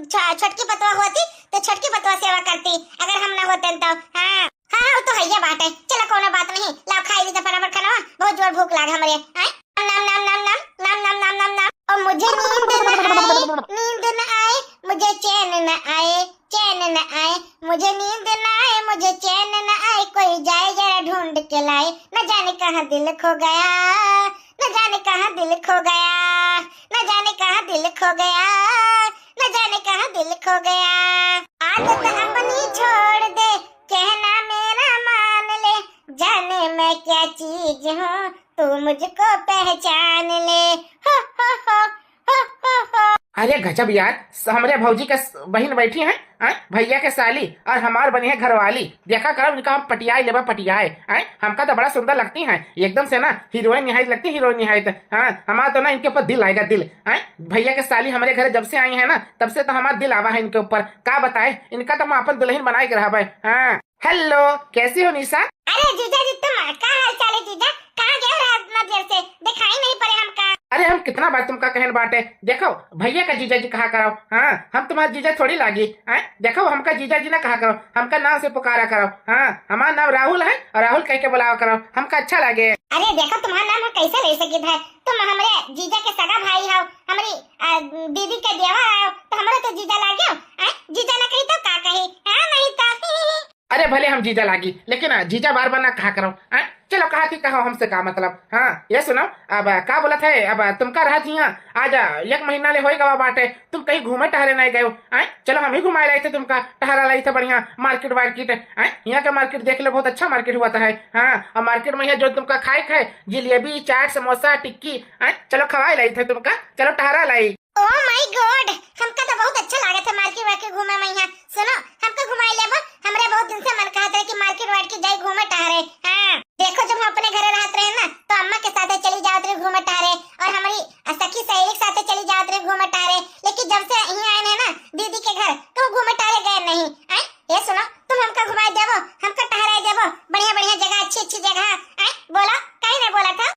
छ-, छोटकी पतवा होती तो छोटकी पतवा सेवा करती, अगर हम ना होते तो। हाँ, हाँ, वो तो है ये बात है। चलो कोनो बात नहीं, लाओ खाई ली तो फटाफट खाना, बहुत जोर भूख लाग हमरे। हैं? नम, नम, नम, नम, नम, नम, नम, नम, नम। ओ मुझे नींद न आए, नींद न आए, मुझे चैन न आए, चैन न आए, मुझे नींद न आए, मुझे चैन न आए, कोई जाए जरा ढूंढ के लाए, न जाने कहाँ दिल खो गया, न जाने कहाँ दिल खो गया, न जाने कहाँ दिल खो गया, न जाने कहाँ दिल खो गया। आदत अपनी छोड़ दे, कहना मेरा मान ले, जाने मैं क्या चीज हूँ, तू मुझको पहचान ले। हो, हो, हो, हो, हो, हो। अरे गजब यार, स-, हमरे भौजी के स-, बहिन बैठी हैं, हैं? भैया के साली और हमार बनी है घरवाली। देखा करो इनका हम पटियाए लेबा पटियाए, हैं? हमका तो बड़ा सुंदर लगती हैं, एकदम से ना हीरोइन निहायत लगती, हीरोइन निहायत। हाँ, हमार तो ना इनके ऊपर दिल आएगा, दिल, हैं? भैया के साली हमरे घरे जब से आई है ना, तब से तो हमार दिल आवा है इनके ऊपर। का बताए, इनका तो हम अपन दुल्हन बनाए के रहबे। हाँ। हेलो, कैसी हो निशा? अरे जीजा जी, तुम का हाल चाल है जीजा? कहाँ गए रहे इतना देर से? दिखाई नहीं पड़े हमका। अरे हम कितना बार तुमका कहन बाटे, देखो भैया का जीजा जी कहा करो। हाँ, हम तुम्हारा जीजा थोड़ी लागी। हैं? देखो हमका जीजा जी ना कहा करो, हमका नाम से पुकारा करो। हाँ, हमारा नाम राहुल है और राहुल कह के बुलावा करो, हमका अच्छा लगे। अरे देखो तुम्हारा नाम हम कैसे ले सकित है, तुम हमरे जीजा के सगा भाई हो, हमारी आ, दीदी के देवर आयो, तो हमरा तो जीजा लाग्यो। हैं? जीजा ना कही तो का कही? हाँ, नहीं तो। अरे भले हम जीजा लागी, लेकिन आ, जीजा बार बार ना कहा करो। हैं? चलो कहा थी कहो, हमसे का मतलब? हाँ, ये सुनो, अब आ, का बोलत है, अब आ, तुमका रहत हियाँ आज आ, एक महीना ले होई गवा बाटे, तुम कहीं घूमे टहरे नहीं गयो। हैं? चलो हम ही घुमाए लाई थे तुमका, टहरा लाई थे बढ़िया मार्केट वार्केट। हैं? यहाँ का मार्केट देख ले, बहुत अच्छा मार्केट हुआ था है। हाँ, और मार्केट में यहाँ जो तुमका खाए खाए, जिलेबी, चाट, समोसा, टिक्की, हैं? चलो खवाए लाई थे तुमका, चलो टहरा लाई। Oh my God, हमका तो बहुत अच्छा लागत है मार्केट वार्केट घूमे में यहाँ। सुनो, हमका घुमाई लेबो, हमरे बहुत दिन से मन कहत रहे कि मार्केट वार्केट जाई घूमे टहरे। हाँ, देखो जब हम अपने घरे रहत रहे ना, तो अम्मा के साथे चली जात रहे घूमे टहरे, और हमारी सखी सहेली के साथे चली जात रहे घूमे टहरे, लेकिन जब से यहाँ आए हैं ना दीदी के घर, तो घूमे टहरे गए नहीं। हैं? ये सुनो, तुम हमका घुमाए देबो, हमका टहराए देबो, बढ़िया बढ़िया जगह, अच्छी अच्छी जगह। हैं? बोलो, काहे नहीं बोला था?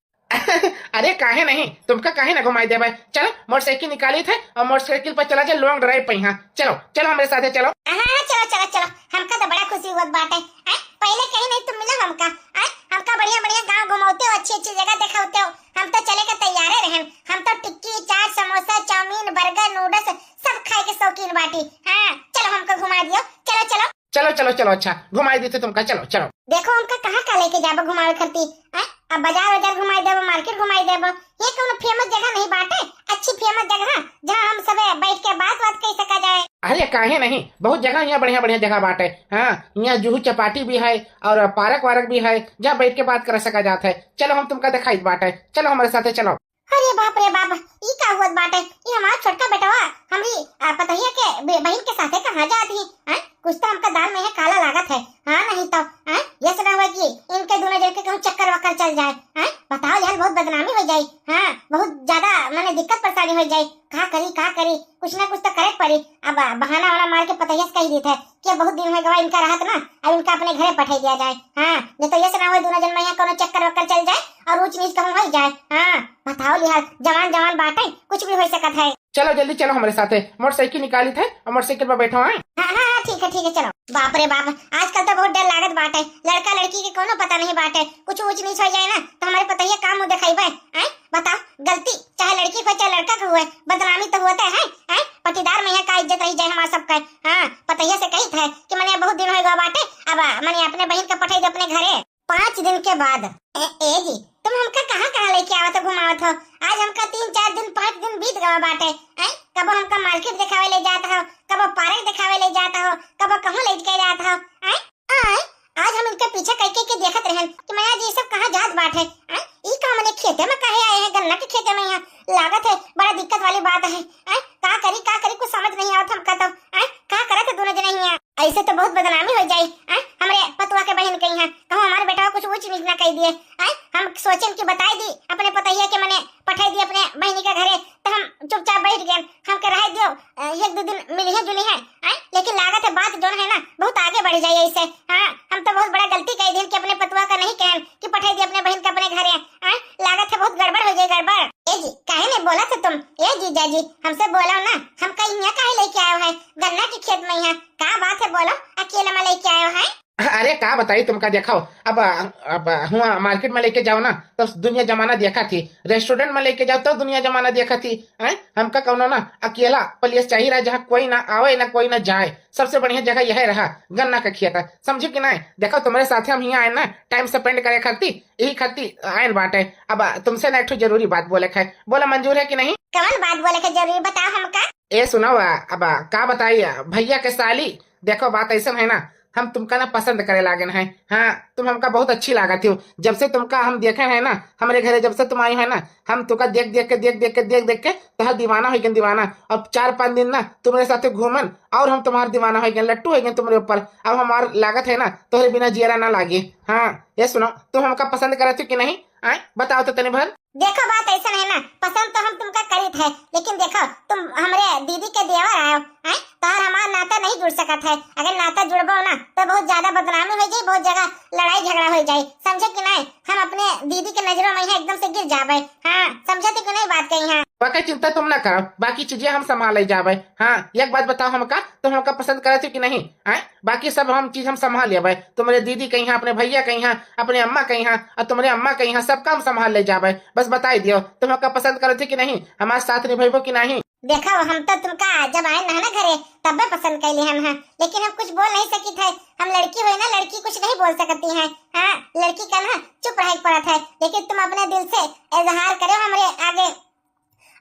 अरे काहे नहीं, तुमका काहे ना घुमाई देबे? चलो मोटरसाइकिल निकाली थे और मोटरसाइकिल पर चला जाए लॉन्ग ड्राइव पे। हाँ चलो, चलो हमरे साथे चलो। हाँ, हाँ, चलो, चलो, चलो, हमका तो बड़ा खुशी हुआ बाटे। आय, पहले कहीं नहीं तुम मिलो हमका। आय, हमका बढ़िया बढ़िया गाँव घुमाते हो, अच्छी अच्छी जगह दिखाते हो, हम तो चले के तैयारे रहन। हम तो टिक्की, चाट, समोसा, चाउमीन, बर्गर, नूडल्स सब खाए के शौकीन बाटी। हाँ, चलो हमको घुमा दियो, चलो चलो। चलो चलो चलो, अच्छा घुमाई देते तुमका, चलो चलो। देखो हमका कहाँ का लेके जाबो घुमावे खरती? हैं? अब बाजार वाजार घुमाई देबो, मार्केट घुमाई देबो। ये कोनो फेमस जगह नहीं बाटे, अच्छी फेमस जगह जहाँ हम सबे बैठ के बात बात कर सका जाए। अरे काहे नहीं, बहुत जगह यहाँ बढ़िया बढ़िया जगह बाटे। हाँ, यहाँ जुहू चपाटी भी है और पार्क वार्क भी है, जहाँ बैठ के बात कर सका जात है। चलो हम तुमका दिखाई बाटे, चलो हमारे साथे चलो। अरे बाप रे बाप, ई का हुअत बाटे? ई हमार छोटका बेटवा हमरी, आ, पतोहिया के बे-, बहिन के साथे कहाँ जात ही? हैं? कुछ तो हमका दाल में है काला लागत है। हाँ, नहीं तो, हैं? ये से ना हुआ कि इनके दोनों जन के कहूँ चक्कर वक्कर चल जाए, हैं? बताओ यार, बहुत बदनामी हो जाई। हाँ, बहुत ज्यादा, माने, दिक्कत परेशानी हो जाई। का करी, का करी? कुछ ना कुछ तो करे पड़ी। अब बहाना वाना मार के पतोहिया से कही देत है कि बहुत दिन हो गवा इनका रहत ना, अब इनका अपने घरे पठाई दिया जाए। हाँ, नहीं तो ये से ना हुआ दोनों जन में यहाँ कोनो चक्कर वक्कर चल जाए और ऊंच नीच कहूँ हो जाए। हाँ, बताओ लिहाल, जवान जवान बाटे, कुछ भी हो सकत है। चलो जल्दी चलो हमरे साथे, मोटरसाइकिल निकालित है और मोटरसाइकिल पर बैठो, आए। हाँ, हाँ, हाँ, ठीक है, ठीक है, चलो। बाप रे बाप, आजकल तो बहुत डर लागत बाटे। लड़का लड़की के कोनो पता नहीं बाटे, कुछ ऊंच नीच हो जाए ना तो हमारे पतोहिया का मुंह देखाइबे, आए? बताओ, गलती चाहे लड़की को चाहे लड़का को हुए, बदनामी तो होते है, आए? पटीदार में यहाँ का इज्जत रही जाए हमार सबका। हाँ, पतोहिया से कहित है कि मने बहुत दिन हो गवा बाटे, अब मने अपने बहिन का पठाई दे अपने घरे। पाँच दिन के बाद, ए, ए जी, तुम हमका कहाँ कहाँ लेके आवत हो, घुमावत हो? आज हमका तीन चार दिन, पाँच दिन बीत गवा बाटे। आए? कबो हमका मार्केट देखावे ले जात हो, कबो पार्क देखावे ले जात हो, कबो कहूँ ले के जात हो। आए? आए? आज हम इनके पीछे कई कई के देखत रहन कि मैया जी, ई सब कहाँ जात बाटे। आए? ई का मने खेते में काहे आए हैं, गन्ना के खेते में? यहाँ लागत है बड़ा दिक्कत वाली बात है। आए? का करी, का करी, कुछ समझ नहीं आवत हमका तो। आए? का करत है दोनों जने यहाँ? ऐसे तो बहुत बदनामी हो जाई, आय, हमरे पतोहिया के बहिन के यहाँ। कहूँ हमारे बेटवा कुछ ऊंच नीच ना कह दिए, आय, हम सोचेन कि बताई दी अपने पतोहिया के मने पठाई दी अपने बहिनी के घरे, तो हम चुपचाप बैठ गए, हमके रह दियो, अ, एक दो दिन मिली है जुली है, आय, लेकिन लागत है बात जोन है ना बहुत आगे बढ़ जाई ऐसे। हाँ, हम तो बहुत बड़ा गलती कह दी कि अपने पतोहिया का नहीं कहन कि पठाई दी अपने बहिन के अपने घरे, आय, लागत है बहुत गड़बड़ हो जाई, गड़बड़। ए जी, काहे नहीं बोला थे तुम? ए जीजा जी, हमसे बोलो ना, हमका यहाँ काहे लेके आयो है गन्ना के खेत में? यहाँ का बात है, बोलो, अकेले में लेके आयो है? अरे का बताई तुमका, देखो, अब, अब हुआ मार्केट में लेके जाओ ना, तो दुनिया जमाना देखा थी, रेस्टोरेंट में लेके जाओ तो दुनिया जमाना देखा थी, हैं? हमका कौनो ना अकेला प्लेस चाहिए रहा, जहाँ कोई ना आवे ना कोई ना जाए। सबसे बढ़िया जगह यह रहा, गन्ना का खेत है, समझो कि नहीं? देखो, तुम्हारे साथ हम यहाँ आए ना टाइम स्पेंड करे खातिर, यही खातिर आयल बाटे। अब तुमसे ना एक ठो जरूरी बात बोले के है, बोला मंजूर है कि नहीं? कौन बात बोले के जरूरी, बताओ हमका। ए सुनो, अब का बताई, भैया के साली, देखो बात ऐसा है ना, हम तुमका ना पसंद करे लागेन है। हाँ, तुम हमका बहुत अच्छी लागत हो। जब से तुमका हम देखे हैं ना, हमरे घरे जब से तुम आई है ना, हम तुमका देख देख के, देख देख के, देख देख के तोहर दीवाना हो गए, दीवाना। अब चार पाँच दिन ना तुम्हारे साथे घूमन और हम तुम्हार दीवाना हो गए, लट्टू हो गए तुम्हारे ऊपर। अब हमार लागत है ना, तोहरे बिना जियरा ना लागे। हाँ, ये सुनो, तुम हमका पसंद करत हो कि नहीं? आय, बताओ तो तनी भर। देखो, बात ऐसा है ना, पसंद तो हम तुमका करीत है, लेकिन देखो, तुम हमरे दीदी के देवर आयो, हैं? तोहर हमार नाता नहीं जुड़ सकत है। अगर नाता जुड़बो ना, तो बहुत ज्यादा बदनामी हो जाई, बहुत जगह लड़ाई झगड़ा हो जाई, समझे कि नहीं? हम अपने दीदी के नजरों में यहाँ एकदम से गिर जाबे। हाँ, समझे तो कि नहीं बात कही? हाँ, बाकी चिंता तुम ना करो, बाकी चीजें हम संभाल ले जाबे। हाँ, एक बात बताओ हमका, तुम हमका पसंद करत हो कि नहीं? हैं? बाकी सब हम चीज हम संभाल लेबे, तुम्हारे दीदी के यहाँ, अपने भैया के यहाँ, अपने अम्मा के यहाँ और तुम्हारे अम्मा के यहाँ, सबका हम संभाल ले जाबे। बस बताई दियो, तुम हमका पसंद करत हो कि नहीं, हमारे साथ निभाइबो कि नहीं? देखो, हम तो तुमका जब आए ना, ना घरे, तब्बे पसंद कैली हम, हाँ, लेकिन हम कुछ बोल नहीं सकित है। हम लड़की होई ना, लड़की कुछ नहीं बोल सकती है। हाँ, लड़की का ना चुप रहे के पड़त है, लेकिन तुम अपने दिल से इजहार करो हमरे आगे।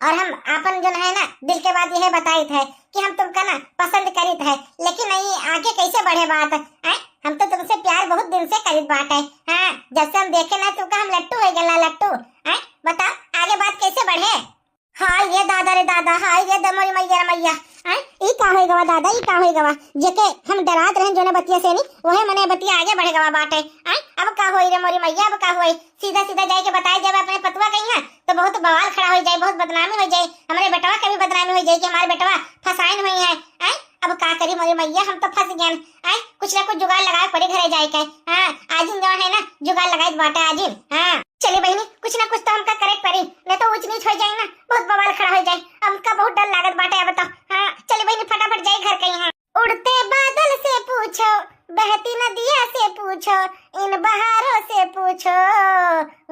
और हम आपन जो है ना दिल के बात यह बताइत है कि हम तुमका ना पसंद करीत है, लेकिन नहीं आगे कैसे बढ़े बात, हैं? हम तो तुमसे प्यार बहुत दिन से करीत बाटे। हाँ, जब से हम देखे ना तुमका, हम लट्टू हो गए ना, लट्टू। हैं? बताओ, आगे बात कैसे बढ़े? हाय रे दादा रे दादा, हाय रे द-, मोरी मैया रे मैया। हैं? ई का होई गवा दादा, ई का होई गवा? जेके हम डरात रहन जोने बतिया से नी, वहे मने बतिया आगे बढ़ गवा बाटे। हैं? अब का होई रे मोरी मैया, अब का होई? सीधा सीधा जाके बताए जावे अपने पतोहिया के यहाँ, तो बहुत बवाल खड़ा हो जाए, बहुत बदनामी हो जाए, हमारे बेटवा के भी बदनामी हो जाए कि हमारे बेटवा फंसाइन हुई है। आय, अब का करी मोरी मैया, हम तो फंस गए। आय, कुछ ना कुछ जुगाड़ लगावे पड़ी घरे जाए के। हाँ, आजिन जो है ना, जुगाड़ लगाई बाटे आजिन। हाँ, चली बहिनी, कुछ ना कुछ तो हमका करे के पड़ी, नहीं तो ऊंच नीच हो जाए ना, बहुत बवाल खड़ा हो जाए। हमका बहुत डर लागत बाटे अब तो। हाँ, चली बहिनी, फटाफट जाए घर के यहाँ। उड़ते बादल से पूछो, बहती नदिया से पूछो, इन बहारों से पूछो,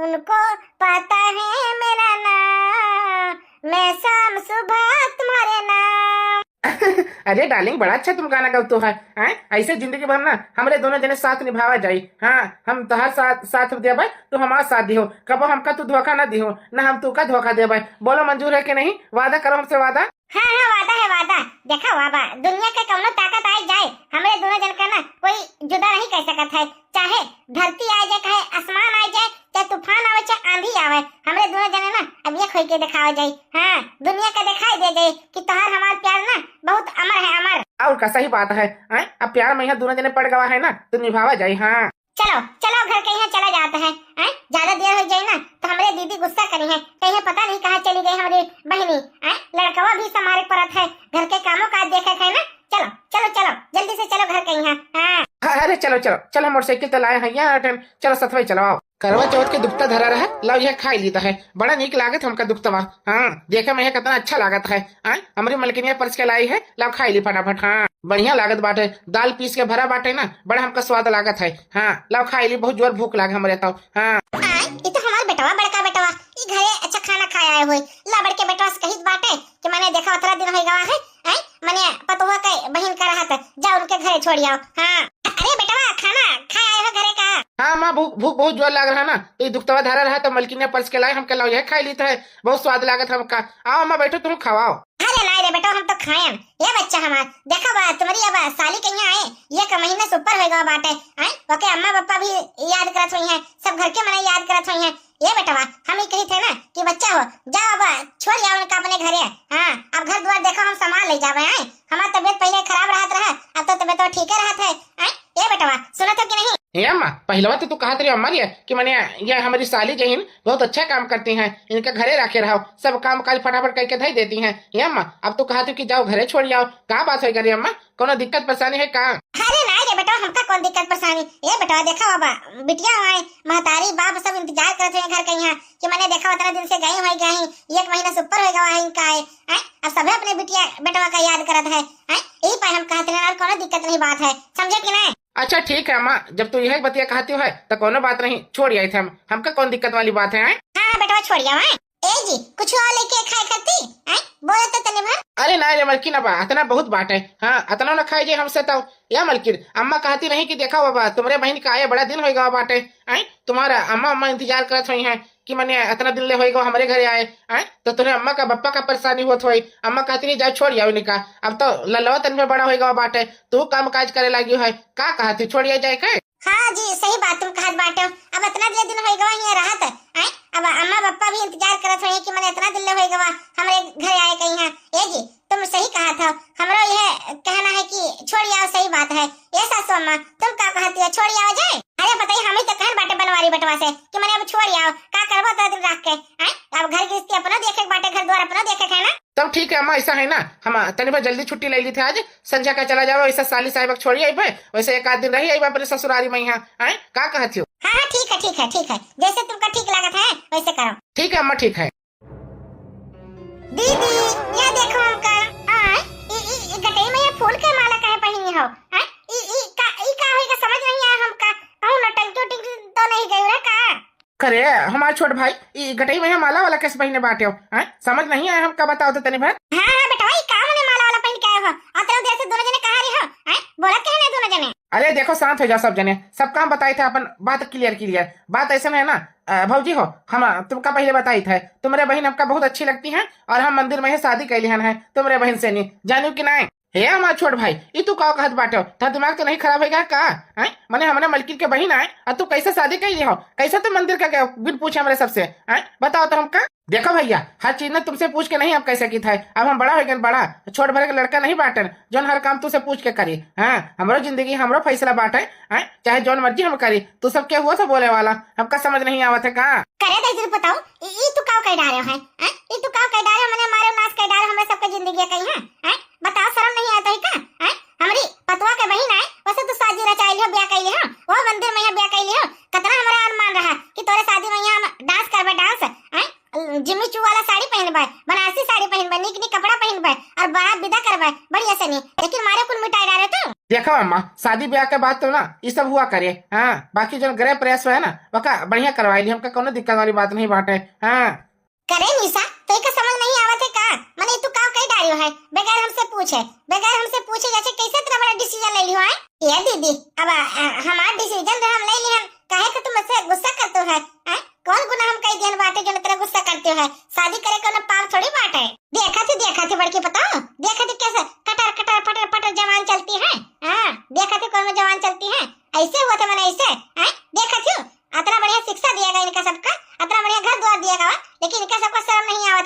उनको पता है मेरा नाम, मैं शाम सुबह तुम्हारे नाम। अरे डार्लिंग, बड़ा अच्छा तुम गाना गावत हो, हैं? ऐसे जिंदगी भर ना हमरे दोनों जने साथ निभावा जाई। हाँ, हम तोहार साथ, साथ देबे, तू हमार साथ दिहो, कबो हमका तू धोखा ना दिहो, ना हम तू का धोखा देबे। बोलो, मंजूर है कि नहीं? वादा करो हमसे, वादा। हाँ, हाँ, वादा है, वादा। देखा बाबा, दुनिया के कौनो ताकत आए जाए, हमरे दोनों जन का ना कोई जुदा नहीं कर सकत है। चाहे धरती आ जाए, चाहे आसमान आ जाए, चाहे तूफान आवे, चाहे आंधी आवे, हमरे दोनों जने ना अब एक के देखावा जाई। हाँ, दुनिया का देखाई दे जाई कि तोहार हमार प्यार ना बहुत अमर है, अमर। और का, सही बात है। हैं? अब प्यार में यहाँ दोनों जने पड़ गवा है ना, तो निभावा जाई। हाँ, चलो, चलो, घर के यहाँ चला जात है। हैं? ज्यादा देर हो जाई ना, तो हमरे दीदी गुस्सा करी है, कहीं पता नहीं कहाँ चली गई हमारी बहिनी। हैं? लड़कवा भी संभारे परत है, घर के कामों काज देखे है ना। चलो, चलो, चलो, जल्दी से चलो घर के यहाँ। हाँ। हाँ, अरे चलो, चलो, चलो, मोटरसाइकिल तो लाए हैं यहाँ, टाइम, चलो सथवा ही चलो, आओ। करवा चौथ के दुपत्ता धरा रहा, लाओ यह खाई लीता है, बड़ा नीक लागत हमका दुपतवा। हाँ, देखे में यह कितना अच्छा लागत है। हाँ, हमरी मलकिनिया परस के लाई है, लाओ खाई ली फटाफट। हाँ, बढ़िया लागत बाटे, दाल पीस के भरा बाटे ना, बड़ा हमका स्वाद लागत है। हाँ, लाओ खाई ली, बहुत जोर भूख लाग हमरे तो। हाँ। आय, ई तो हमार बेटवा, बड़का बेटवा, ई घरे अच्छा खाना खाए आए होई। ला, बड़के बेटवा से कहित बाटे कि मने देखा, उतरा दिन होई गवा है, आय, मने पतोहा के बहिन का रहत, जा उनके घरे छोड़ आओ। हाँ। अरे बेटवा, खाना खाए आए हो घरे का? हाँ माँ, भूख, भूख बहुत जोर लाग रहा ना, तो ये दुखतवा धरा रहा, तो मलकिनिया परस के लाई, हमके लाओ यह खाई लीत है, बहुत स्वाद लागत हमका। आओ अम्मा, बैठो, तुम खवाओ। अरे नाई रे बेटवा, हम तो खाएम। ये बच्चा हमार, देखा बा, तुम्हारी अब साली के यहाँ आए, एक महीना से ऊपर होएगा बाटे। आए, ओके अम्मा पापा भी याद करत होई हैं, सब घर के मने याद करत होई हैं। ये बेटवा, हम ही कही थे ना कि बच्चा हो, जाओ अब छोड़ आओ उनका अपने घरे। हाँ, अब घर द्वार देखो, हम संभाल ले जावे हैं। हमार तबीयत पहले खराब रहत रहा, अब तो तबीयत तो ठीक रहत है। आए, ये बेटवा, सुनत हो कि नहीं? हे अम्मा, पहलवा तो तू कहत रही अम्मा रे कि मने ये हमारी साली जहीन बहुत अच्छा काम करती हैं, इनका घरे रखे रहो, सब काम काज फटाफट करके धई देती हैं। हे अम्मा, अब तू कहत हो कि जाओ घरे छोड़ आओ, का बात होई रे अम्मा, कोनो दिक्कत परेशानी है का? अरे नाई रे बेटवा, हमका कौन दिक्कत परेशानी? ए बेटवा, देखा बाबा, बिटिया हमारे महतारी बाप सब इंतजार करत हैं घर के यहाँ कि मने देखा उतना दिन से गई हुई गई, एक महीना से ऊपर हो गवा है इनका है, हैं? अब सभे अपने बिटिया बेटवा का याद करत है, हैं? यही पर हम कहते हैं और कोनो दिक्कत नहीं बात है, समझे कि नहीं? अच्छा ठीक है अम्मा, जब तू यह बतिया कहती है तो कोनो बात नहीं, छोड़ आई थे हम, हमका कौन दिक्कत वाली बात है, हैं? हाँ हाँ बेटवा, छोड़ आओ, हैं? ए जी, कुछ और लेके खाए खाती, हैं? बोले तो तनी भर। अरे ना रे मलकिन, अब अतना बहुत बाटे, हाँ, अतना ना खाए जे हमसे तो। या मलकिन, अम्मा कहती नहीं कि देखा बाबा, तुम्हारे बहन का आए बड़ा दिन होई गवा बाटे, हैं? तुम्हारा अम्मा, अम्मा इंतजार करत होई हैं कि मने अतना दिन ले होई गवा हमरे घरे आए, हैं? तो तुम्हें अम्मा का बप्पा का परेशानी होत होई। अम्मा कहती नहीं, जाओ छोड़ आओ इनका। अब तो लल्लवा तन में बड़ा होई गवा बाटे, तू काम काज करे लागी है, का कहती, छोड़ आओ जाए के? हाँ जी, सही बात तुम कहत बाटे। अब इतना दिन, दिन होई गवा हियां रहत, आय? अब अम्मा बप्पा भी इंतजार करत होई कि मने इतना दिन ले होई गवा हमरे घर आए कहीं है। ए जी, तुम सही कहत हो, हमरो यह कहना है कि छोड़ आओ, सही बात है। ए सासू अम्मा, तुम का कहती हो, छोड़ आओ जाए? अरे बताइए, हम ही तो कहन बाटे बनवारी बटवा से कि मने अब छोड़ आओ, का करबो इतना दिन रख के, आय? अब घर गृहस्थी अपनो देखे के बाटे, घर द्वार अपनो देखे के है ना। तब ठीक है अम्मा, ऐसा है ना, हम तनी भर जल्दी छुट्टी ले ली थे आज, संझा का चला जाओ, वैसे साली साहिब के छोड़ी आइबे, वैसे एक आध दिन रही आइबे अपने ससुरारी में यहाँ, हैं? का कहत हो? हाँ, हाँ, ठीक है, ठीक है, ठीक है, जैसे तुमका ठीक लागत है, वैसे करो। ठीक है अम्मा, ठीक है। दीदी, या देखो हमका, आय, ई, ई, ई गटई में ये फूल के माला काहे पहिनी हो? आय, ई, ई का, ई का होई का समझ नहीं आया हमका, कहूँ नौटंकी उटंकी तो नहीं गई रे का? करे, हमार छोट भाई, ई गटई में माला वाला कैसे पहिने बाटे हो? हैं? समझ नहीं आया हमका, बताओ तो तनी भर। हाँ, हाँ, बेटवा, ई का मने माला वाला पहिन के आए हो? अतने देर से दोनों जने कहाँ रही हो? हैं? बोलत काहे नहीं दोनों जने? अरे देखो, शांत हो जाओ सब जने, सब काम बताई थे अपन, बात clear, clear। बात ऐसा है ना, अ, भौजी हो, हम तुमका पहले बताई थे, तुम्हारे बहन हमका बहुत अच्छी लगती हैं और हम मंदिर में ही शादी कैली हन है तुम्हारे बहन से नहीं, जानू कि नहीं? हे हमार छोट भाई, ई तू का कहत बाटे? तोर दिमाग तो नहीं खराब होइगा का? हैं? मने हमरे मलकिन के बहिन आए, आ तू कैसे शादी कइली हो? कैसे तू मंदिर का गए बिन पूछे हमरे सबसे? हैं? बताओ तो हमका। देखो भैया, हर चीज ना तुमसे पूछ के नहीं हम कैसे की था। अब हम बड़ा हो गए, बड़ा, छोट भर के लड़का नहीं बाटन, जौन हर काम तुझसे पूछ के करी। हाँ, हमरो जिंदगी, हमरो फैसला बाटे, हैं? चाहे जौन मर्जी हम करी, तू सब के हुआ था बोले वाला, हमका समझ नहीं आवत है का? करे दे जरूर बताओ, ई, ई तू का कह डारे हो, हैं? ई तू का कह डारे हो, मने मारे नाश कह डारे हो, हमरे सबके जिंदगी कहीं है, हैं? बताओ, शर्म नहीं आता है का? हैं? हमरी पतवा के बहिन आए, वैसे तो शादी रचाई लियो, ब्याह कई लियो, वो मंदिर में यहाँ ब्याह कई लियो। कितना हमारा अरमान रहा कि तोरे शादी में यहाँ हम dance करबे, dance, हैं? जिम्मी चू वाला साड़ी पहनबे, बनारसी साड़ी पहनबे, नीक नीक कपड़ा पहनबे और बारात विदा करबे बढ़िया से नहीं, लेकिन मारे कुल मिटाई डाले तू। देखो अम्मा, शादी ब्याह के बाद तो ना ये सब हुआ करे, हाँ, बाकी जो गृह प्रवेश है ना, वका बढ़िया करवाई ली, हमका कोनो दिक्कत वाली बात नहीं बाटे, हाँ। करे निशा, तो इका समझ नहीं आवत है का? मने तू का कह डारियो है? बगैर हमसे पूछे, बगैर हमसे पूछे जैसे कैसे इतना बड़ा decision ले लियो है? ये दीदी, अब, अ, हमार decision तो हम ले लिहन, काहे के तुम मुझसे गुस्सा करते हो है? हैं? कौन गुनाह हम कह दिहन बाटे जो इतना गुस्सा करते हो है? शादी करे कोनो पाप थोड़ी बाटे। देखा थी, देखा थी बड़की पतोह, देखा थी कैसे कटर, कटर, पटर, पटर जवान चलती है। हाँ, देखा थी कौन जवान चलती है, ऐसे हुआ था मने ऐसे, हैं? देखा थी, अतना बढ़िया शिक्षा दिया गया इनका सबका, अतना बढ़िया घर द्वार दिया गया, लेकिन इनका सबका शर्म नहीं आवा।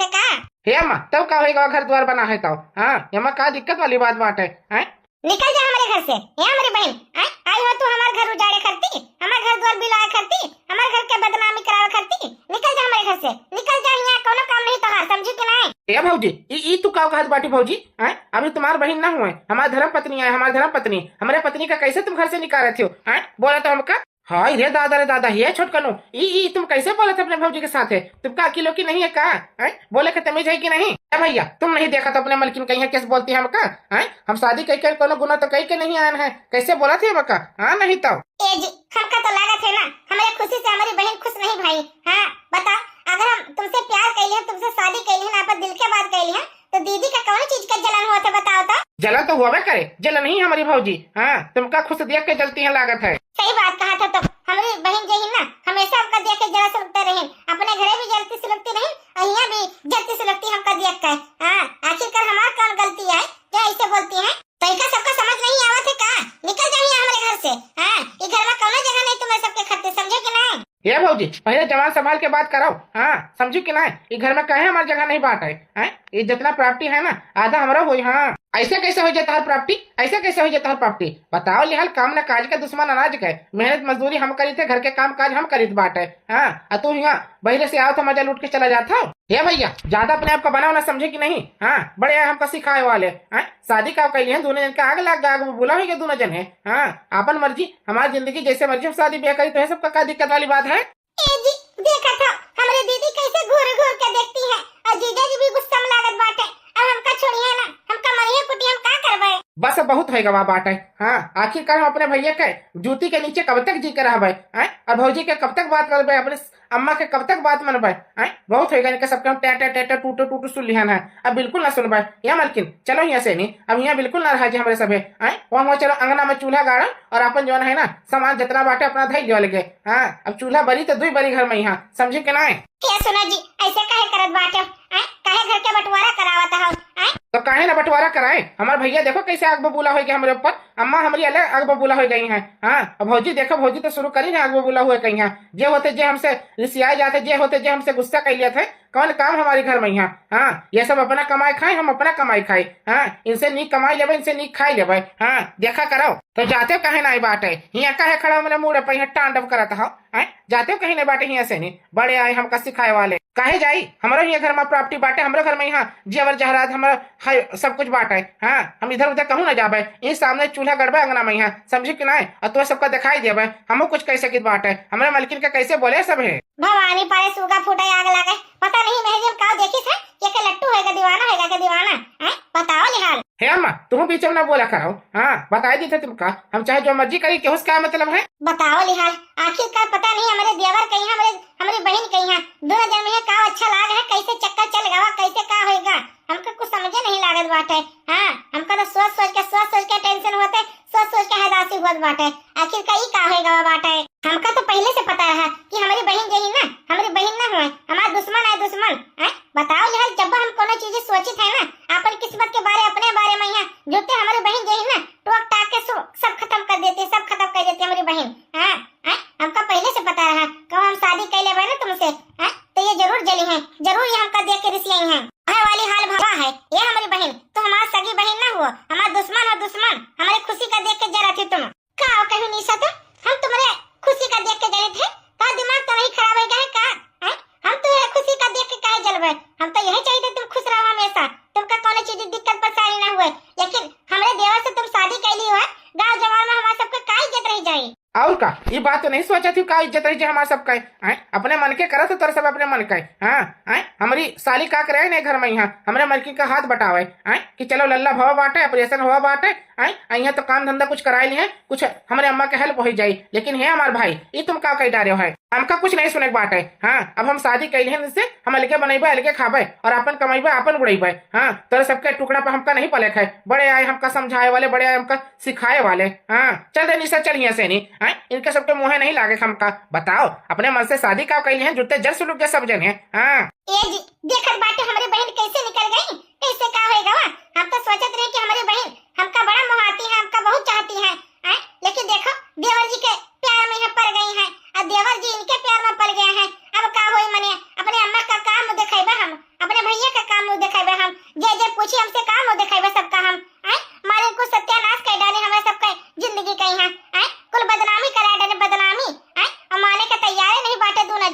हे अम्मा, तब का होइगा, घर द्वार बना है तब? हाँ, एमा का दिक्कत वाली बात बाटे? हैं? निकल जा हमरे घर से, हे हमरी बहिन, हैं? आई हो तू हमार घर उजाड़े खरती, हमार घर द्वार बिलाए खरती, हमार घर के बदनामी करावे खरती। निकल जा हमरे घर से, निकल जा, हियाँ कौनो काम नहीं तोहार, समझी कि नहीं? ए भौजी, ई, ई तू का कहत बाटी भौजी? हैं? अभी तुम्हार बहिन ना हुए, हमार धर्म पत्नी है, हमार धर्म पत्नी। हमरे पत्नी का कैसे तुम घर से निकालत हो? हैं? बोला तो हमका। हाय रे दादा रे दादा, हे छोटकनो, ई, ई तुम कैसे बोलत है अपने भौजी के साथ है? तुमका अकिल उकिल नहीं है का? हैं? बोले के तमीज है कि नहीं? ए भैया, तुम नहीं देखा तो अपने मलकिन कहीं है, कैसे बोलती है हमका? हैं? हम शादी कई के कोनो गुना तो कई के नहीं आए हैं, कैसे बोलत है हमका? हाँ, नहीं तो। ए जी, हमका तो लागत है ना, हमरे खुशी से हमारी बहिन खुश नहीं भाई। हाँ, बताओ, अगर हम तुमसे प्यार कैली है, तुमसे शादी कैली है ना, अपन दिल के बात कैली है, तो दीदी का कौन चीज का जलन होत है, बताओ तो? जलन तो होबे करे, जलन ही हमारी भौजी। हाँ, तुमका खुश देख के जलती है लागत है। सही बात कहा था तो, हमारी बहिन जे ही ना, हमेशा हमका देख के जरा सुलगते रही, अपने घरे भी जलती सुलगती रही, और यहाँ भी जलती सुलगती हमका देख के। हाँ, आखिरकार हमार कौन गलती है जो ऐसे बोलती है? तो इनका सबका समझ नहीं आवत है का? निकल जाओ यहाँ हमारे घर से। हाँ, ये घर में कौनो जगह नहीं तुम्हें सबके खातिर, समझे कि नहीं? हे भौजी, पहले जबान संभाल के बात कराओ। हाँ, समझू कि नहीं? ई घर में कहे हमार जगह नहीं बाटे। हैं? ई जितना property है ना, आधा हमरा होई। हाँ, ऐसे कैसे हो जाता है property? ऐसे कैसे हो जाता है property? बताओ लिहाल, काम न काज के, दुश्मन अनाज के। मेहनत मजदूरी हम करी थे, घर के काम काज हम करी थे बाटे। हाँ, आ तू यहाँ बहिरे से आओ तो मजा लूट के चला जाता हो। हे भैया, ज्यादा अपने आप का बनाओ ना, समझे कि नहीं? हाँ, बड़े हैं हमका सिखाए वाले। हाँ, शादी का कैली है, दोनों जन के आग लाग गया, आग में बुला हो गया दोनों जन है। हाँ, आपन मर्जी, हमारी जिंदगी, जैसे मर्जी हम शादी ब्याह करी, तो है सबका का दिक्कत वाली बात है? ए जी, देखा था, हमरे दीदी कैसे घूर घूर के देखती है, और जीजा जी भी गुस्सा में लागत बाटे, और हमका छोड़िए ना, हमका मरिए कुटी, हम का करबे? बस बहुत है गवा बाटे। हाँ, आखिरकार हम अपने भैया के जूती के नीचे कब तक जी के रहबे, हैं? और भौजी के कब तक बात करबे, अपने अम्मा के कब तक बात मनबे, हैं? बहुत होइगा इनके सबके, हम टे टे टे टे टूटू टूटू सुन लिहन है, अब बिल्कुल ना सुनबे। या मलकिन, चलो यहाँ से नहीं, अब यहाँ बिल्कुल ना रहा जी हमरे सभे, हैं? वहाँ, वहाँ चलो, अंगना में चूल्हा गाड़ो और अपन जौन है ना, सामान जितना बाटे अपना धई लियो लगे। हाँ, अब चूल्हा बरी तो दुई बरी घर में यहाँ, समझे के ना? क्या सुना जी, ऐसे काहे करत बाटे? हैं? काहे घर के बंटवारा करावत हो? हैं? तो काहे ना बंटवारा कराए? हमार भैया देखो कैसे आग बबूला हो गया हमरे ऊपर, अम्मा हमारी अलग आग बबूला हो गई हैं। हाँ, अब भौजी देखो, भौजी तो शुरू करी ना आग बबूला हुए कहीं है। जे होते जे हमसे रिसियाए जाते, जे होते जे हमसे गुस्सा कर लिया थे, कौन काम हमारे घर में यहाँ? हाँ, ये सब अपना कमाई खाए, हम अपना कमाई खाए। हाँ, इनसे नीक कमाई लेबे, इनसे नीक खाई लेबे। हाँ, देखा करो। तो जाते काहे ना आई बाटे? हियाँ काहे खड़ा हो, मेरे मुड़े पे यहाँ तांडव करत हो? हैं? जाते हो कहीं नहीं बाटे हियाँ से नहीं? बड़े आए हमका सिखाए वाले। काहे जाई? हमरो हियाँ घर में property बाटे, हमरो घर में यहाँ जेवर जहरात, हमरो है, सब कुछ बाटे। हाँ, हम इधर उधर कहूँ ना जाबे। ई सामने चूल्हा गड़बे अंगना में यहाँ, समझी कि नहीं? और तोर सबका दिखाई देबे, हमहू कुछ कह सकित बाटे। हमरे मलकिन के कैसे बोले सब है। भवानी पारे सूगा फूटे आग लागे। पता नहीं मेहरी हम का देखिस है, ये के लट्टू होएगा, दीवाना होएगा के दीवाना, हैं? बताओ लिहाल। हे अम्मा, तुम बीच में ना बोला करो। हाँ, बताई दी थे तुमका, हम चाहे जो मर्जी करी, केहू से का मतलब है? बताओ लिहाल, आखिरकार पता नहीं हमारे देवर कहीं, हमारे, हमारी बहिन कहीं है, दोनों जन में का अच्छा लाग है, कैसे चक्कर चल गवा, कैसे का होएगा, हमका कुछ समझे नहीं लागत बाटे। हाँ, हमका तो सोच सोच के, सोच सोच के tension होते, सोच सोच के हदासी होत बाटे। आखिर का ई का होए गवा बाटे? हमका तो पहिले से पता रहा कि हमरी बहिन जे ही ना, हमरी बहिन ना होए, हमार दुश्मन है दुश्मन। हैं? बताओ लिहाल, जब हम कोनो चीज सोचित है ना, अपन किस्मत के बारे, अपने बारे में यहाँ जुटे, हमरी बहिन जे ही ना, टोक टाक के सो-, सब खतम कर देती, सब खतम कर देती हमरी बहिन। हाँ, हैं? हमका पहिले से पता रहा, कब हम शादी कर लेबे ना तुमसे, हैं? तो ये जरूर जली हैं, जरूर ये हमका देख के रिसियाई हैं। है वाली हाल भवा है, ये हमरी बहिन, तो हमार सगी बहिन ना हुआ, हमार दुश्मन हो दुश्मन, हमारे खुशी का देख के जरा थी तुम। का हो कहीं निशा तो, हम तुम्हारे खुशी का देख के जरे थे, का दिमाग तो नहीं खराब हो गया है का? हैं? हम तुम्हारे खुशी का देख के काहे जलबे? हम तो यही चाहिए थे तुम खुश रहो हमेशा, तुमका कोनो चीज दिक्कत परेशानी ना हुए, लेकिन हमरे देवर से तुम शादी कैली हो, गाँव जवार में हमारे सबके का इज्जत रह जाई? और का, ये बात तो नहीं सोचा थी, का इज्जत रह जाए हमारे सबका? हैं? अपने मन के करत हो तोर सब अपने मन का। हाँ, हैं? हमारी साली का करे नहीं घर में यहाँ, हमरे मलकिन का हाथ बटावे, हैं? कि चलो लल्ला भवा बाटे, operation हुआ बाटे, हैं? आ यहाँ तो काम धंधा कुछ कराए लिए, कुछ हमरे अम्मा के help हो जाई। लेकिन हे हमार भाई, ई तुम का कह डारे हो है? हमका कुछ नहीं सुने के बाटे। हाँ, अब हम शादी कैले हैं इनसे, हम अलगे बनैबे, अलगे खाबे और अपन कमैबे, अपन उड़ैबे। हाँ, तोरे सबके टुकड़ा पर हमका नहीं पले खाए। बड़े आए हमका समझाए वाले, बड़े आए हमका सिखाए वाले। हाँ, चल रे निशा, चल यहाँ से नहीं। हाँ, इनके सबके मुँहे नहीं लागे हमका। बताओ, अपने मन से शादी का कैले हैं, जुत्ते जर सुलूक के सब जन हैं। हाँ। ए जी, देखत बाटे हमरी बहिन कैसे निकल गई, कैसे का होए गवा? हम तो सोचत रहे कि हमरी बहिन हमका बड़ा मोहाती है, हमका बहुत चाहती है, हैं? लेकिन देखो, देवर जी के प्यार में यहाँ पड़ गई हैं, और देवर जी इनके प्यार में पड़ गए हैं। अब का होई मने, अपने अम्मा का का मुँह दिखाइबा हम, अपने भैया का का मुँह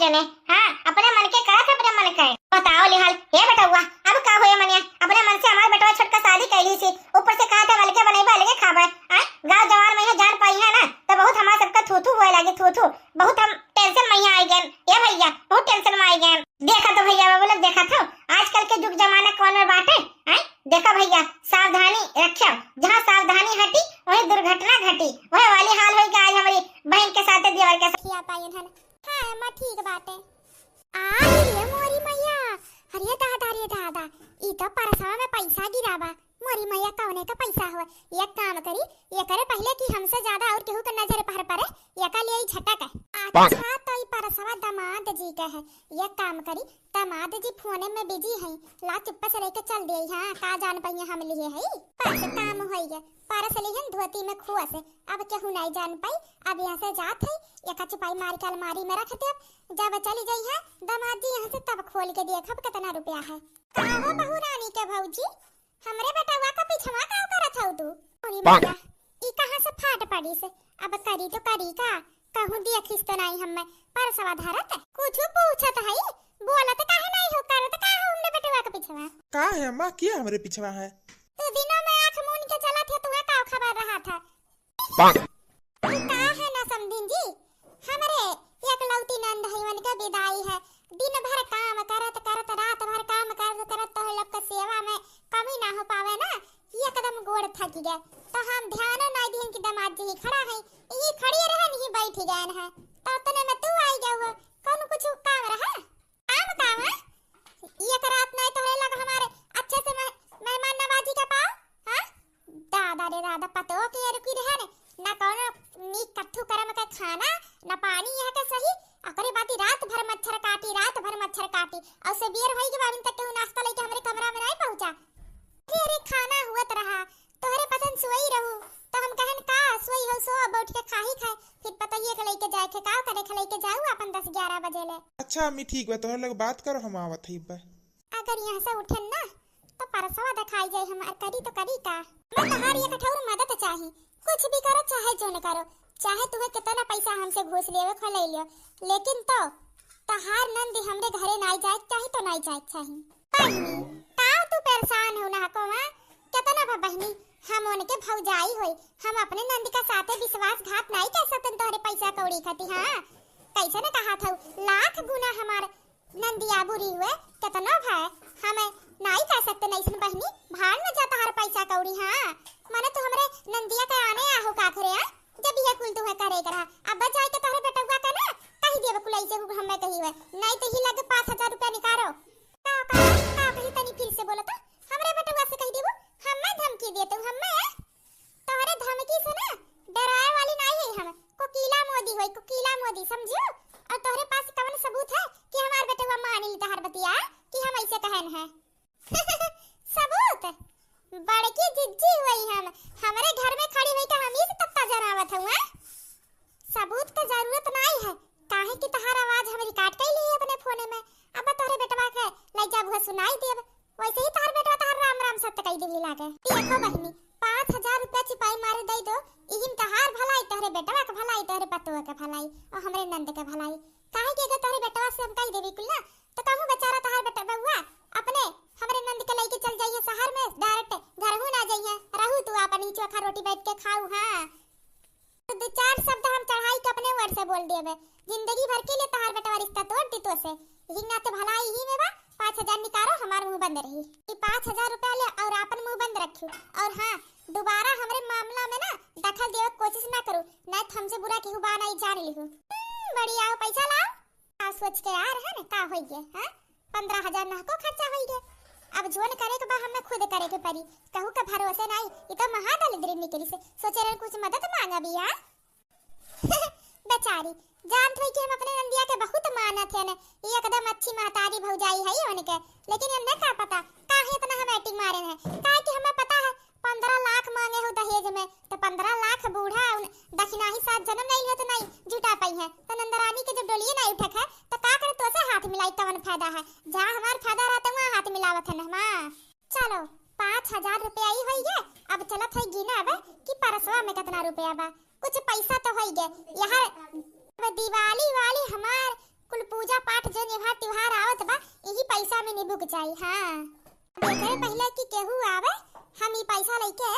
जने, हाँ, अपने मन के करत है, अपने मन के। बताओ लिहाल, हे बेटउआ, अब का होए मने? अपने मन से हमार बेटवा छोटका शादी कैली सी, ऊपर से कहत है अलगे बनइबे, अलगे खाबे। आय, गाँव जवार में यहाँ जान पाई है ना, तो बहुत हमार सबका थू थू होए लागे, थू थू। बहुत हम tension में यहाँ आई गए, ए भइया, बहुत tension में आई गए। देखा तो भइया, बाबू लोग, देखा था, आजकल के जुग जमाना कौन में बाटे, आय? देखा भइया, सावधानी रखिया, जहाँ सावधानी हटी, वहीं दुर्घटना घटी। वही वाली हाल होई कि आज हमारी बहन के साथे देवर के साथ। खिया पाइन हन। हाँ अम्मा, ठीक बाटे। आ रे मोरी मैया, अरे दादा रे दादा, ई तो परसवा में पैसा गिरा बा। मोरी मैया, कौने का पैसा हो? एक काम करी, एकरे पहले कि हमसे ज्यादा और केहू के नजर पहर परे, एका ले आई झटक। अच्छा, तो ई परसवा दामाद जी का है। एक काम करी, दामाद जी फोने में busy हैं, ला चुप्पे से लेके चल दिए। हाँ, का जान पाइए हम लिए है। बस काम होई गए, परस लिहन धोती में खोस, अब केहू नहीं जान पाई। अब यहाँ से जात है, एका चुपाई मार के अलमारी में रख देब। जब चली जाई है दामाद जी यहाँ से, तब खोल के देखब कितना रुपया है। का हो बहू रानी के भौजी, हमरे बेटवा का पिछवा का करत हऊ तू? अरे मैया, ई कहाँ से फाट पड़ी से? अब करी तो करी का? कहूँ देखिस तो नहीं हमें परसवा धरत? कुछ पूछत हई, बोलत काहे नहीं हो, करत का हो हमरे बेटवा का पिछवा? का है अम्मा, के हमरे पिछवा है? तू दिनों में आँख मून के चलत है, तुहे का खबर रहा था? ई का है ना समधिन जी, हमरे एकलौती नंद है, उनके विदाई है। दिन भर काम करत करत, रात भर काम करत करत तोहरे लोग के सेवा में कमी ना हो पावे ना, एकदम गोड़ थक गए। तो हम ध्यान नहीं दिहन कि दामाद जी ही खड़ा है, यही खड़ी रहन, यही बैठ गए हैं। तो उतने में तू आई गए हो, कौन कुछ काम रहा? काम, काम? एक रात नहीं तोहरे लग हमारे अच्छे से मेह-, मेहमान नवाजी का पाओ, हाँ? दादा रे दादा, पतो के रुकी रहे ने, ना कौनो नीक कट्ठू करम के खाना, ना पानी यहाँ के सही। ओकरे बाद रात भर मच्छर काटी, रात भर मच्छर काटी। और सबेर होई के बाद अभी तक केहू नाश्ता लेके हमरे कमरा में नहीं पहुँचा। अरे, अरे, खाना हुअत रहा, तोहरे पसंद सोई रहू, तो हम कहन का सोई हो, सो अब उठ के खाही खाए, फिर पतोहिए के लेके जाए के का करे, के लेके जाऊ अपन दस ग्यारह बजे ले। अच्छा अम्मी, ठीक बा, तोहरे लोग बात करो, हम आवत हई बा। अगर यहाँ से उठन ना, तो परसवा दिखाई जाए हमार, करी तो करी का? मैं तहार एक ठौर मदद चाही, कुछ भी करो, चाहे जो न करो, चाहे तुम्हें कितना पैसा हमसे घूस लेवे खो ले लियो, लेकिन तो तहार नंद हमरे घरे नाई जाए चाही तो नाई जाए चाही। बहिनी, का तू परेशान हो ना को, हाँ? कितना बा बहिनी, हम उनके भौजाई होई, हम अपने नंद का साथे विश्वासघात नाई कर सकतन तोहरे पैसा कौड़ी खाती, हाँ? कैसे न कहा था, लाख गुना हमार नंदिया बुरी हुए, कितना भय, हम नाई कर सकते नहीं सुन बहिनी, भाड़ में जा तहार पैसा कौड़ी, हाँ? माने तू हमरे नंदिया के आने आहो का घरे, हाँ? जब ये कुल तुहे करे के रहा, अब जाए के तोहरे बेटउआ के ना, कही देब कुल ऐसे हमें कही हुए, नहीं तो ही लगे पाँच हजार रुपया निकालो। का, का, का कही तनी फिर से बोलो तो, हमरे बेटउआ से कही देबू, हमें धमकी देते हूँ, हमें? तोहरे धमकी से ना डराए वाली नाई है हम। कोकीला मोदी होई, कोकीला मोदी, समझियो? और तोहरे पास कवन सबूत है कि हमार बेटवा मान ली तहार बतिया कि हम ऐसे कहन है? सबूत? बड़की जिज्जी हुई हम, हमरे घर में खड़ी हुई के हम ही से तत्ता जनावत हूँ, हैं? सबूत के जरूरत नाई है, काहे कि तहार आवाज हम record कर ली है अपने फोने में। अब तोहरे बेटवा के ले जाब, हुआ सुनाई देब। वैसे ही तोहर बेटवा तोहर राम राम सत्य कही देवी लागे। देखो बहिनी, पाँच हजार रुपया चिपाई मारे दे दो, इहिन तोहार भलाई, तोहरे बेटवा के भलाई, तोहरे पतोह के भलाई और हमरे नंद के भलाई। काहे कि अगर तोहरे बेटवा से हम कही देवी कुल ना, तो कहूँ बेचारा तोहर बेटा बउआ अपने हमरे नंद के लेके चल जाइए शहर में, direct घर हूँ ना जाइए, रहू तू अपन ही चोखा रोटी बैठ के खाऊ। हाँ, तो दो चार शब्द हम चढ़ाई के अपने ओर से बोल देबे। जिंदगी भर के लिए तोहार बेटवा रिश्ता तोड़ दी तो से। यही नाते भलाई ही में बा, पाँच हजार निकालो, हमार मुंह बंद रही। ई पाँच हजार रुपया ले और आपन मुंह बंद रखियो। और हाँ, दोबारा हमरे मामला में ना दखल देवे के कोशिश ना करू, नहीं तो हमसे बुरा केहू बा नहीं, जान लिहू। हम्म, बड़ी आओ, पैसा लाओ। का सोच के आ रहे न, का होई गे, हाँ? पन्द्रह हजार नहको खर्चा होई गे। अब जोन करे के बा, हमें खुद करे के पड़ी। कहू के भरोसे नाई, ई तो महादलिद्री निकली से। सोचे रहन कुछ मदद मांगा भी, हाँ? बेचारी, जानत होई कि हम अपने नंदिया के बहुत मानत है न, ई एकदम अच्छी महतारी भौजाई है उनके, लेकिन इन्हें का पता, काहे इतना हम acting मारे हैं, काहे कि हमें पता है, पन्द्रह लाख मांगे हो दहेज में, तो पन्द्रह लाख बूढ़ा उन दक्षिणा ही सात जन्म नहीं है तो नहीं जुटा पाई है। तो नंदरानी के जब डोलिए नहीं उठक है, तो का करे तो से हाथ मिलाई, कवन फायदा है? जहाँ हमार फायदा रहता, वहाँ हाथ मिलावत है ना हमार। चलो, पाँच हजार रुपया ही होई गए। अब चलत है गिना अब कि परसवा में कितना रुपया बा। कुछ पैसा तो होई गए। यहाँ अब दिवाली वाली हमार कुल पूजा जाई, हाँ। एकरे पहिले कि केहू आवे, हम ई पैसा लइके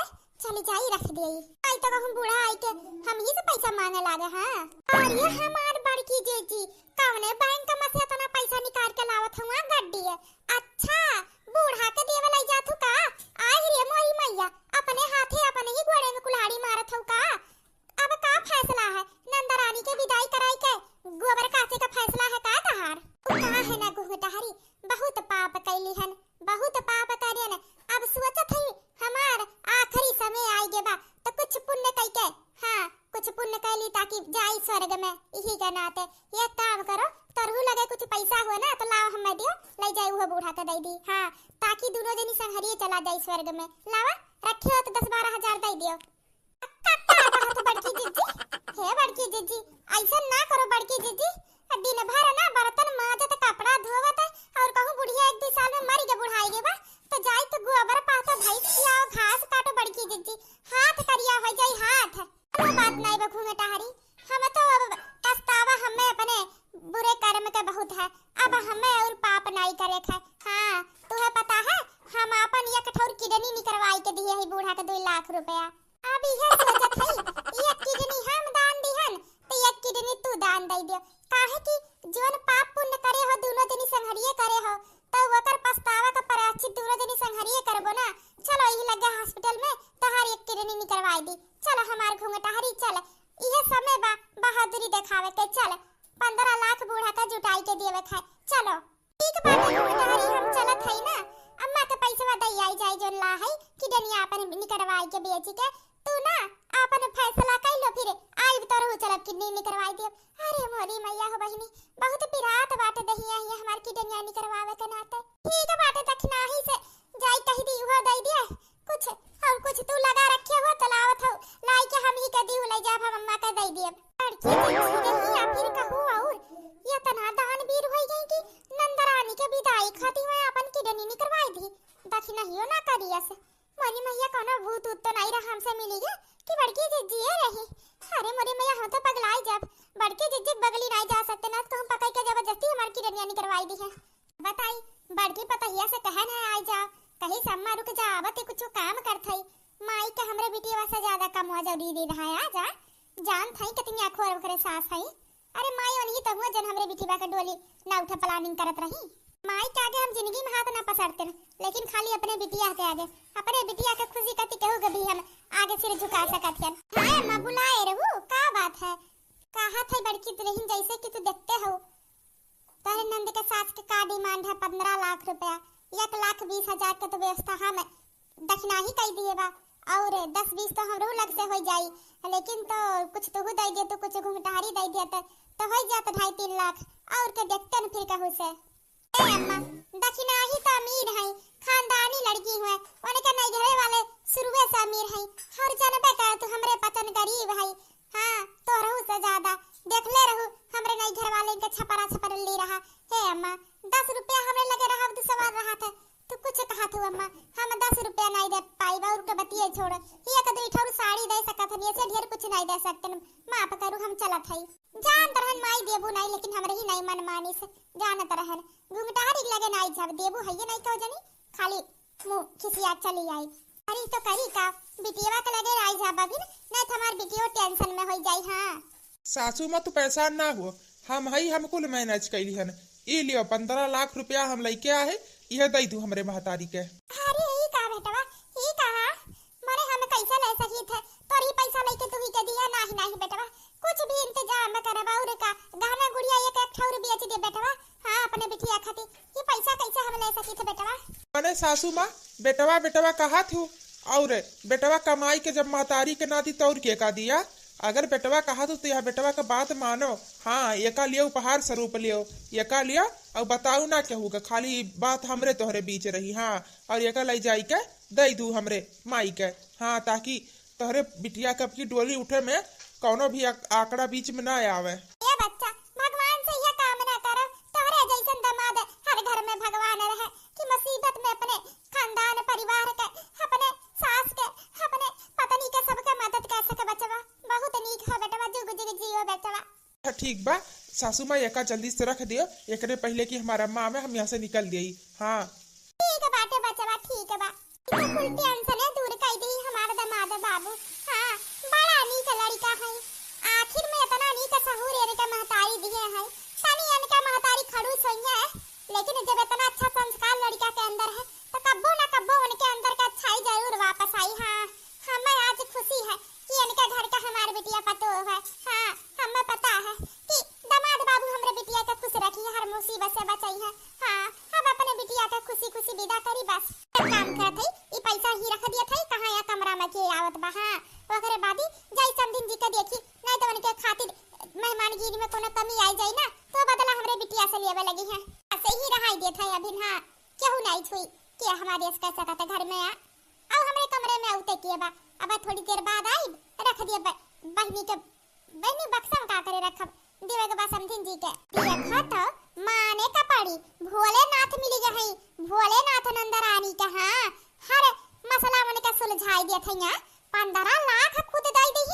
चली जाई, रख देई। आई तो कहूँ बूढ़ा आई के हम ही से पैसा मांगे लागे, हाँ। और ये हमार बड़की जीजी, कौने बैंक में से इतना पैसा निकाल के लावत हुआ गड्डी है? अच्छा, बूढ़ा के देवे लई जात हूँ का? आई रे मोरी मैया, अपने हाथे अपने ही गोड़े में कुल्हाड़ी मारत हूँ का? अब का फैसला है? नंदरानी के विदाई कराई के गोबर काटे का फैसला है का तहार? उ का है ना घुघुटारी, बहुत पाप कैली हन, बहुत पाप करेन। अब सोचत हई हमार आखिरी समय आइ गे बा, तो कुछ पुण्य कई के, हाँ, कुछ पुण्य कैली ताकि जाई स्वर्ग में, इही के नाते। एक काम करो, तरहू लगे कुछ पैसा हो ना, तो लाओ हमें दियो, ले जाई उहो बूढ़ा के दे दी, हाँ, ताकि दोनों जनी संघरिए चला जाई स्वर्ग में। लावा, रखे हो तो दस बारह हजार दे दियो। का कहत हो बड़की जिज्जी? हे बड़की जिज्जी, ऐसन ना करो बड़की जिज्जी। दिन भर ना बर्तन माजत, कपड़ा धोवत और कहूँ बुढ़िया एक दू साल में मर के बुढ़ाई गे बा, तो जाई तो गोबर पाथो, भैंस खियाओ, घास काटो बड़की जिज्जी, हाथ करिया हो जाई हाथ। कोनो बात नहीं बा घुघुटारी, हम तो अब पछतावा हमें अपने बुरे कर्म के बहुत है, अब हमें और पाप नहीं करे है। हाँ, तुहे पता है हम आपन एक ठौर किडनी निकरवाई के दिए है बूढ़ा के दो लाख रुपया। अब इहे सोचत हई, एक किडनी हम दान दिहन, तो एक किडनी तू दान दे दियो। काहे कि जौन पाप पुण्य करे हो, दोनों जनी संघरिये करे हो, तो ओकर पछतावा का प्रायश्चित दोनों जनी संघरिये करबो ना। चलो, यही लगे हॉस्पिटल में तोहार एक किडनी निकरवाई दी। चलो हमार घुघुटारी, चल, इहे समय बा बहादुरी देखावे के। चल, पन्द्रह लाख बूढ़ा का जुटाई के देवे खाए। चलो। ठीक बाटे घुघुटारी, हम चलत हई ना, अम्मा के पैसवा दई आई जाई, जौन ला हई किडनिया अपन निकरवाई के बेची के। तू ना अपन फैसला कई लो, फिर आइब तोरहू चलब किडनी निकरवाई देब। अरे मोरी मैया हो बहिनी, बहुत पिरात बाटे दहिया हिया हमार किडनिया निकरवावे के नाते। ठीक बाटे, दखिनाही से जाई कही दी, उहो दई दिया। कुछ और कुछ तू लगा रखे हो तो लावत हो, लाई के हम ही के दीहू ले जाब, हम अम्मा के दई दियब। बड़की जिज्जी रही या फिर कहू और, ये तना दान वीर होई गई कि नंदरानी के विदाई खातिर मैं अपन किडनी निकरवाई दी, दखिनहियो ना करियस। मोरी मैया, कोनो भूत उत तो नहीं रहा हमसे मिली है कि बड़की जिज्जी ये रही? अरे मोरी मैया, हम तो पगलाई जब बड़की जिज्जी के बगली नहीं जा सकते ना, तो हम पकड़ के जबरदस्ती हमार किडनिया निकरवाई दी है। बताई, बड़की पतहिया से कहन है, "आई जा," कही से, "अम्मा रुक जा, आवत ही कुछ काम करत हई।" माई के हमरे बिटिया से ज्यादा कमवा जरूरी रहा है, आ जा। जानत हई कितनी अखोर ओकरे सास हई। अरे माई, ओनही तो हुआ जन हमरे बिटिया के डोली ना उठे planning करत रही। माई के आगे हम जिंदगी में हाथ ना पसरते न, लेकिन खाली अपने बिटिया के आगे, अपने बिटिया के खुशी कति केहू के भी हम आगे सिर झुका सकत हन। हाँ अम्मा, बुलाए रहू, का बात है? कहा थे बड़की दुल्हन, जैसे कि तू देखते हो, तोहरे नंद के सास के का demand है? पन्द्रह लाख रुपया, एक लाख बीस हजार के तो व्यवस्था हम दखिनाही कई दिए बा, और दस बीस तो हमरो लग से हो जाई, लेकिन तो कुछ तुहू दे दे, तो कुछ घुंघटारी दे दे, तो, तो हो जात ढाई तीन लाख, और के देखते न फिर कहू से। ए अम्मा, दखिनाही तो अमीर है, खानदानी लड़की हुए, उनके नैहरे वाले शुरुए से अमीर है, और जानबे कर तू हमरे पचन गरीब है, हाँ, तोहरहू से ज्यादा। देखले रहू, हमरे नई घर वाले के छपरा छपरली रहा। हे अम्मा, दस रुपया हमरे लगे रहा, तो सवाल रहा था। तू कुछ कहा थू अम्मा, हम दस रुपया नहीं दे पाई, और के बतिये छोड़। ही एक दुई ठौर साड़ी दे सकत हन, ऐसे ढेर कुछ नहीं दे सकते। माफ करू, हम चलत हई। जानत रहन माई देबू नहीं, लेकिन हमरे ही नहीं मन मानिस। जानत रहन, घुंघटारी लगे नहीं जब देबू है ये नहीं कहो जनी, खाली मुँह खिसिया चली आई। अरे तो करी का, बिटियवा के लगे आई जा बबिन, नहीं तो हमार बिटियो tension में होई जाई। हाँ। सासू माँ तू परेशान ना हो, हम हई, हम कुल manage कैली हन। ई लियो पन्द्रह लाख रुपया हम लइके आहे, इहे दई दू हमरे महतारी के। अरे ई का बेटवा, ई कहा, मने हम कैसे ले सकी थे, तोरी पैसा लइके तू ही के दिया, नाही नाही बेटवा, कुछ भी इंतजाम करब और का, गहना गुड़िया एक एक ठौर बेच दे बेटवा, हाँ, अपने बिटिया खातिर। ये पैसा कैसे हम ले सकी थे बेटवा? मने सासू माँ, बेटवा, बेटवा कहा थू, और बेटवा कमाई के जब महतारी के ना दी, तो और के का दिया? अगर बेटवा कहा थू, तो यह बेटवा का बात मानो। हाँ, एका लियो उपहार स्वरूप लियो, एका लियो, और बताऊ ना केहू का, खाली बात हमरे तोहरे बीच रही। हाँ, और एका ले जाई के दे दू हमरे माई के। हाँ, ताकि तोहरे बिटिया के अब की डोली उठे में कौनो भी आक-, आंकड़ा बीच में ना आवे। ए बच्चा, भगवान से यह कामना करो, तोहरे जैसन दामाद हर घर में भगवान रहे, कि मुसीबत में अपने खानदान परिवार के, अपने सास के, अपने पत्नी के, सबके मदद कर सके बचवा। बहुत नीक हो बेटवा, जुग जुग जियो बेटवा। अच्छा, ठीक बा सासू माँ, एका जल्दी से रख दियो, एकरे पहले कि हमार अम्मा आवे, हम यहाँ से निकल दिए। हाँ, टेंशने दूर कइ दी हमार दमाद बाबू। हाँ, बड़ा नीक लड़िका है। आखिर में इतना नीक सहूर इनके महतारी दिहे हैं। तनी इनके महतारी खड़ूस होइहैं, लेकिन जब इतना अच्छा संस्कार लड़िका के अंदर है, तो कब्बो ना कब्बो उनके अंदर का अच्छाई जरूर वापस आई। हाँ, हमें आज खुशी है कि इनके घर का हमार बिटिया पतोह है। हाँ, हमें पता है कि दमाद बाबू हमरे बिटिया के खुश रखी है, हर मुसीबत से बचाई है। हाँ, अब अपने बिटिया के खुशी खुशी विदा करी बस। एक काम करत है, ई पैसा ही रख दिया था, कहाँ या कमरा में के आवत बा। हाँ, ओकरे बादी जाई समधिन जी के देखी, नहीं तो उनके खातिर मेहमानगिरी में कोनो कमी आई जाई ना, तो बदला हमरे बिटिया से लेवे लगी है। ऐसे ही रहाई देत है अभी। हाँ, केहू नहीं छुई, के हमारे देश कह सकत है घर में आ। अब हमरे कमरे में आउते के बा, अब थोड़ी देर बाद आई, रख दिए ब-, बहिनी के, बहिनी बक्सा में का करे रखब, देवे के बा समधिन जी के। देखा तो माने का पड़ी, भोलेनाथ मिल गए हैं, भोलेनाथ नंदरानी के। हाँ, हर मसला उनके सुलझाई देत है। यहाँ पन्द्रह लाख खुद दे दी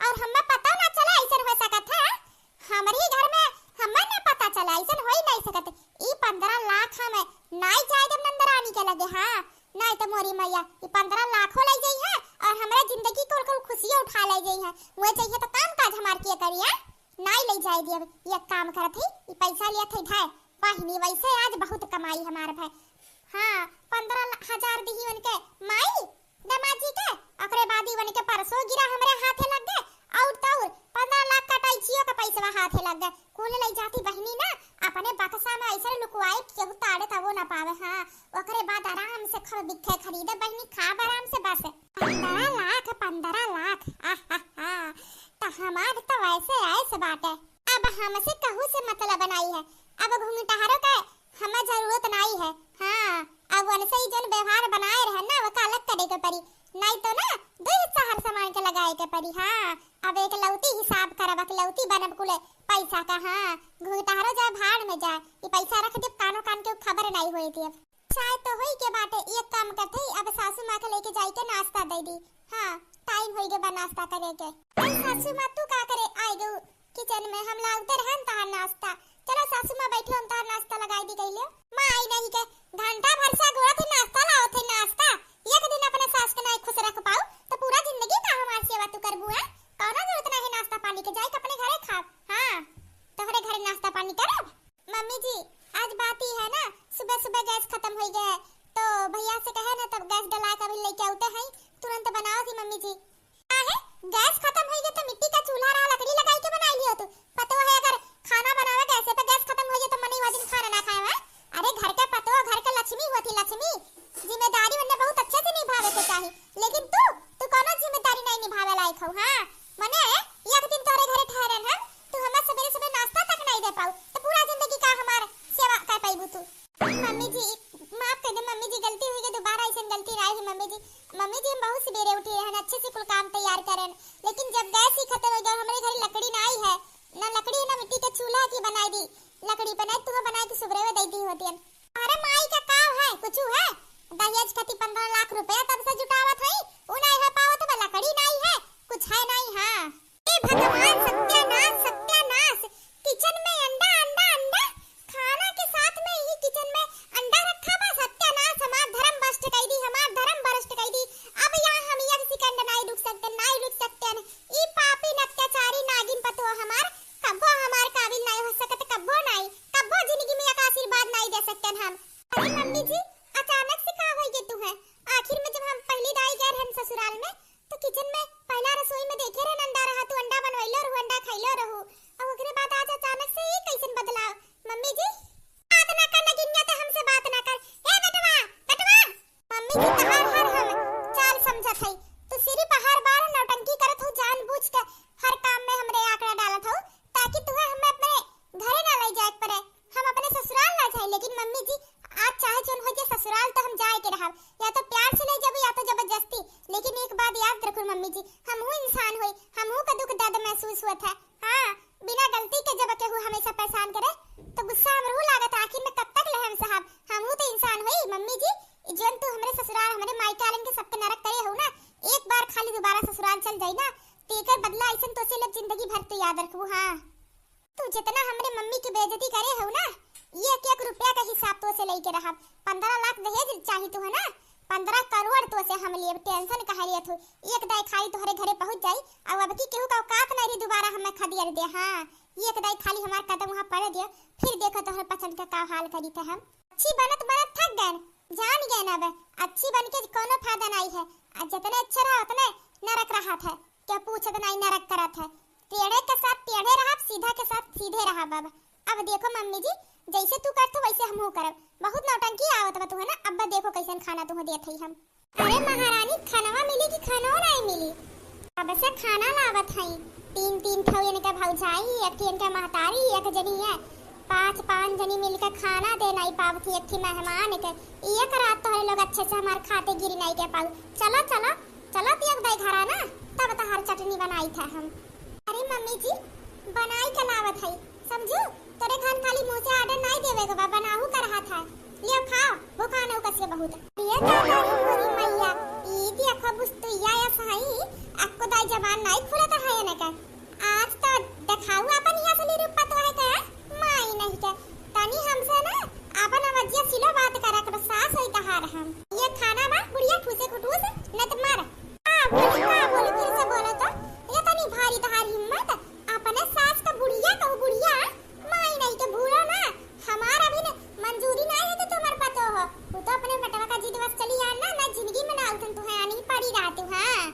और हमें पता ना चला, ऐसा हो सकत है? हमरी घर में हमें ना पता चला, ऐसन होई नहीं सकत। ई पन्द्रह लाख हम नाई जाए देब नंदरानी के लगे, हाँ, नहीं तो मोरी मैया ई पन्द्रह लाखो ले जाई है और हमरा जिंदगी के कुल खुशियों उठा ले जाई है। वो चाहिए तो काम काज हमार के करिए, नाई ले जाए देब। एक काम करत है, ई पैसा लिया थे ढाई बहिनी, वैसे आज बहुत कमाई हमार भाई। हाँ, पन्द्रह हजार दिही उनके माई, दमाद जी के, ओकरे बाद ही उनके परसों गिरा हमरे हाथे लग गए, और तो और पन्द्रह लाख का टैक्सियों का पैसवा हाथे लग गए। कुल ले जाती बहिनी ना, अपने बक्सा में ऐसे लुकवाए कि केहू ताड़े तबो ना पावे। हाँ, ओकरे बाद आराम से खर बिखे खरीदे बहिनी, खाब आराम से बस। पन्द्रह लाख, पन्द्रह लाख, आहा हा। तो हमार तो वैसे ऐस बाटे, अब हमसे कहू से मतलब बनाई है, अब घुंघटारो का हमें जरूरत नाई है। हाँ, अब उनसे ही जौन व्यवहार बनाए रहन ना, वो अलग करे के पड़ी, नाई तो ना दो हिस्सा हर सामान के लगाए के पड़ी। हाँ, अब एक लौती हिसाब करब, एक लौती बनब कुले पैसा का। हाँ, घुंघटारो जाए भाड़ में जाए, ये पैसा रख देब, कानो कान के खबर नाई होए देब। चाय तो होई के बाटे, एक काम करते ही अब सासू माँ के लेके जाई के नाश्ता दे दी। हाँ, टाइम होई के बा नाश्ता करे के। अरे सासू माँ, तू का करे आई गऊ? किचन में हम लावते रहन तहार नाश्ता। चलो सासू माँ बैठो, हम तहार नाश्ता लगाई दी कहियो। माँ आई नहीं के घंटा भर से गोड़ा थे नाश्ता लाओ थे नाश्ता। एक दिन अपने सास के नहीं खुश रख पाऊ तो पूरा जिंदगी का हमार सेवा तू करबू है? कौनो जरूरत नहीं नाश्ता पानी के, जाए के अपने घरे खाब। हाँ, तोहरे घरे नाश्ता पानी करब। मम्मी जी, आज बात ही है ना, सुबह सुबह गैस खत्म हो गया है, तो भैया से कहे ना तब गैस डला के अभी लेके आते हैं, तुरंत बनाओ थी मम्मी जी। काहे? गैस खत्म होई गए तो मिट्टी का चूल्हा रहा, लकड़ी लगाई के बनाई लियो तू। पतो है अगर खाना बनावे गैसे पे गैस खत्म होई गए तो मनी वो दिन खाना ना खाए है। अरे घर के पतो, घर के लक्ष्मी होती, लक्ष्मी। जिम्मेदारी उनने बहुत अच्छे से निभावे के चाही, लेकिन तू, तू कोनो जिम्मेदारी नहीं निभावे लायक हो। हाँ, मने एक दिन तोरे घरे ठहरन हम, तू हमें सवेरे सवेरे नाश्ता तक नहीं दे पाऊ, तो पूरा जिंदगी का हमार सेवा कर पाईबू तू? मम्मी जी, माफ कर दे मम्मी जी, गलती हुई गई, दोबारा ऐसन गलती ना हुई मम्मी जी। मम्मी जी, हम बहुत सवेरे उठी रहन, अच्छे से कुल काम तैयार करन, लेकिन जब गैस ही खत्म हो गया, हमारे घर लकड़ी ना आई है, ना लकड़ी है ना मिट्टी के चूल्हा की बनाई दी, लकड़ी पे नहीं तुम्हें बनाई के सुबह में दे दी होती है। अरे माई का काम है, कुछ है, दहेज खाती पन्द्रह लाख रुपया तब से जुटावत है, उ नहीं है पावत, अब लकड़ी नहीं है, कुछ है नहीं। हाँ, हे भगवान, सत्यानाश, सत्यानाश। किचन में अंडा, अंडा, अंडा। खाना के साथ में ही किचन में अंडा रखा बा। सत्यानाश, हमार धर्म भ्रष्ट कई दी, हमार धर्म भ्रष्ट कई दी। अब यहाँ हम एक सेकंड नाई रुक सकते, नाई रुक सकते हैं। ई पापी न अत्याचारी नागिन पतोह हमार, कब्बो हमार काबिल नाई हो सकत, कब्बो नाई, कब्बो जिंदगी में एक आशीर्वाद नाई दे सकते हैं हम। अरे मम्मी जी, अचानक से का होई गए तू है? आखिर में जब हम पहली दाई गए रहन ससुराल में, तो किचन में पहला रसोई में देखे रहे अंडा रहा, तू अंडा बनवैलो रहू, अंडा खैलो रहू, और ओकरे बाद आज अचानक से ई कैसन बदलाव? मम्मी जी, बात ना कर, नगिनिया, ते हमसे बात ना कर। ए बेटवा, बेटवा, मम्मी जी तहार हर हम चाल समझत हई, तू सिर्फ हर बार नौटंकी करत हो, जानबूझ के हर काम में हमरे आंकड़ा डालत हो, ताकि तुहे हमें अपने घरे ना ले जाए के पड़े। हम अपने ससुराल ना जाए, लेकिन मम्मी जी, आज चाहे जोन हो जाए, ससुराल तो हम जाए के रहब। या तो प्यार से ले जाबू, या तो जबरदस्ती। लेकिन एक बात याद रखू मम्मी जी, हमहू इंसान होई, हमहू का दुख दर्द महसूस होत है। हाँ, बिना गलती के जब केहू हमेशा परेशान करे, तो गुस्सा हमरहू लागत है। आखिर में कब तक ले हम सहब? हमहू तो इंसान होई मम्मी जी। जोन तू हमरे ससुराल, हमरे मायके वालन के सबके नरक करे हो ना, एक बार खाली दोबारा ससुराल चल जाई ना, तो एकर बदला ऐसन तो से लब जिंदगी भर तू याद रखबू। हाँ। तू जितना हमरे मम्मी की बेइज्जती करे हो ना, ये एक एक रुपया का हिसाब तो से लेके रहब। पन्द्रह लाख दहेज चाही तू है ना, पन्द्रह करोड़ तोसे हम लेब, tension काहे लेत हो? एक दाई खाली तोहरे घरे पहुँच जाई, अउ अब की केहू का औकात नहीं रही दोबारा हमें खदियर दे। हाँ, एक दाई खाली हमार कदम वहाँ पड़े दियो, फिर देखो तोहरे पसंद का का हाल करी थे हम। अच्छी बनत बनत थक गए, जान गए अब, अच्छी बन के कोनो फायदा नहीं है। आ जितने अच्छे रहा उतने नरक रहा था, क्या पूछत नहीं नरक करत है। टेढ़े के साथ टेढ़े रहब, सीधा के साथ सीधे रहब। अब, अब देखो मम्मी जी, जैसे तू करत हो वैसे हमहू करब। बहुत नौटंकी आवत बा तुहे ना। अब देखो कैसन खाना तुहे देत हई हम। अरे महारानी, खानवा मिली कि खानवा नहीं मिली? अब से खाना लावत हई, तीन तीन ठो इनके भौजाई, एक ठे इनके महतारी, एक जनी है, पाँच पाँच जनी मिलके खाना दे नहीं पावत ही एक ठे मेहमान के। एक रात तोहरे लोग अच्छे से हमार खाते गिरी नहीं के पाऊ। चलो चलो, चलत एक दाई घरा ना, तब तहार चटनी बनाई था हम। अरे मम्मी जी, बनाई के लावत हई, समझू? तोरे खान खाली मुँह से order नाई देवे के बा, बनाहू का रहा था। लियो खाओ, भूखा न उकस के बहुत। ये दादा रे मोरी मैया, ई देखो बुस्तुइया या सही, अक्को दाई जबान नाई खुलत है इनका। आज तो देखाऊ अपन ही असली रूप पतोह के, माई नहीं के। तनी हमसे ना अपन अवजिया सिलो बात करा के सास होई तहार हम। ये खाना बा, बुढ़िया ठूसे कुटूस, न त मर। का बोली, का बोली, फिर से बोलो तो। ये तनी भारी तहार हिम्मत, अपने सास का बुढ़िया कहू, बुढ़िया, माई नहीं के भूलो ना। हमार अभी न मंजूरी नहीं है कि तुम्हार पतोह हो। वो तो अपने बेटवा का जिद बस चली यार ना, ना जिंदगी में ना उठन तू है, आनी पड़ी रहती, हाँ।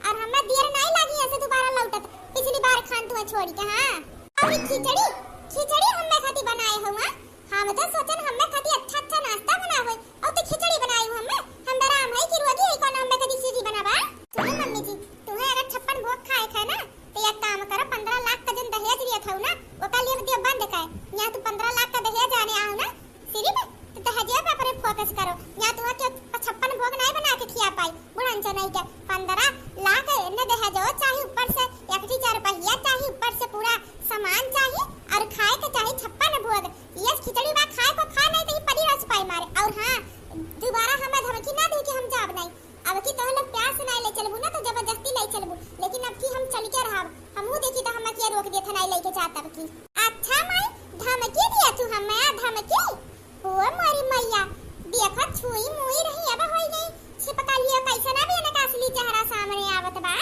और हमें देर नहीं लगी ऐसे दोबारा लौटत, पिछली बार खान तू छोड़ के, हाँ। और ये खिचड़ी, खिचड़ी हमें खाती बनाए हो, हाँ? हम तो सोचन हमें खाती अच्छा अच्छा नाश्ता बनाए हो, और तो खिचड़ी बनाए हो हमें। हम डराम है कि रोगी है कौन हमें खाती खिचड़ी बनावा। सुनो मम्मी जी, तुम्हें अगर छप्पन भोग खाए खाए ना, तो एक काम करो, पन्द्रह लाख का जन दहेज लिया था ना, वो का लिए दियो बंद कर। यहाँ तू पन्द्रह लाख का दहेज आने आओ ना, सिर्फ तो दहेजे पे अपने focus करो। यहाँ तुहा के छप्पन भोग नहीं बना के खिया पाई, बुढ़न चो नहीं के। पन्द्रह लाख ने दहेज हो, चाहे ऊपर से एक ठी चार पहिया, चाहे ऊपर से पूरा सामान चाही, और खाए के चाही छप्पन भोग। ये खिचड़ी बा खाए को खा नहीं तो ये परी रस पाई मारे। और हाँ, दोबारा हमें धमकी ना दी कि हम जाब नहीं। अब की तोह लोग प्यार से नहीं ले चलबू ना तो जबरदस्ती ले चलबू, लेकिन अब की हम चल के रहब। हमहू देखी तो हमें किया रोक देत है नहीं लेके जात अब की। अच्छा माई, धमकी दिया तू हमें, धमकी? ओ मोरी मैया, देखो छुई मुई रही अब होई गई छिपका लियो, कैसे ना भी इनका असली चेहरा सामने आवत बा।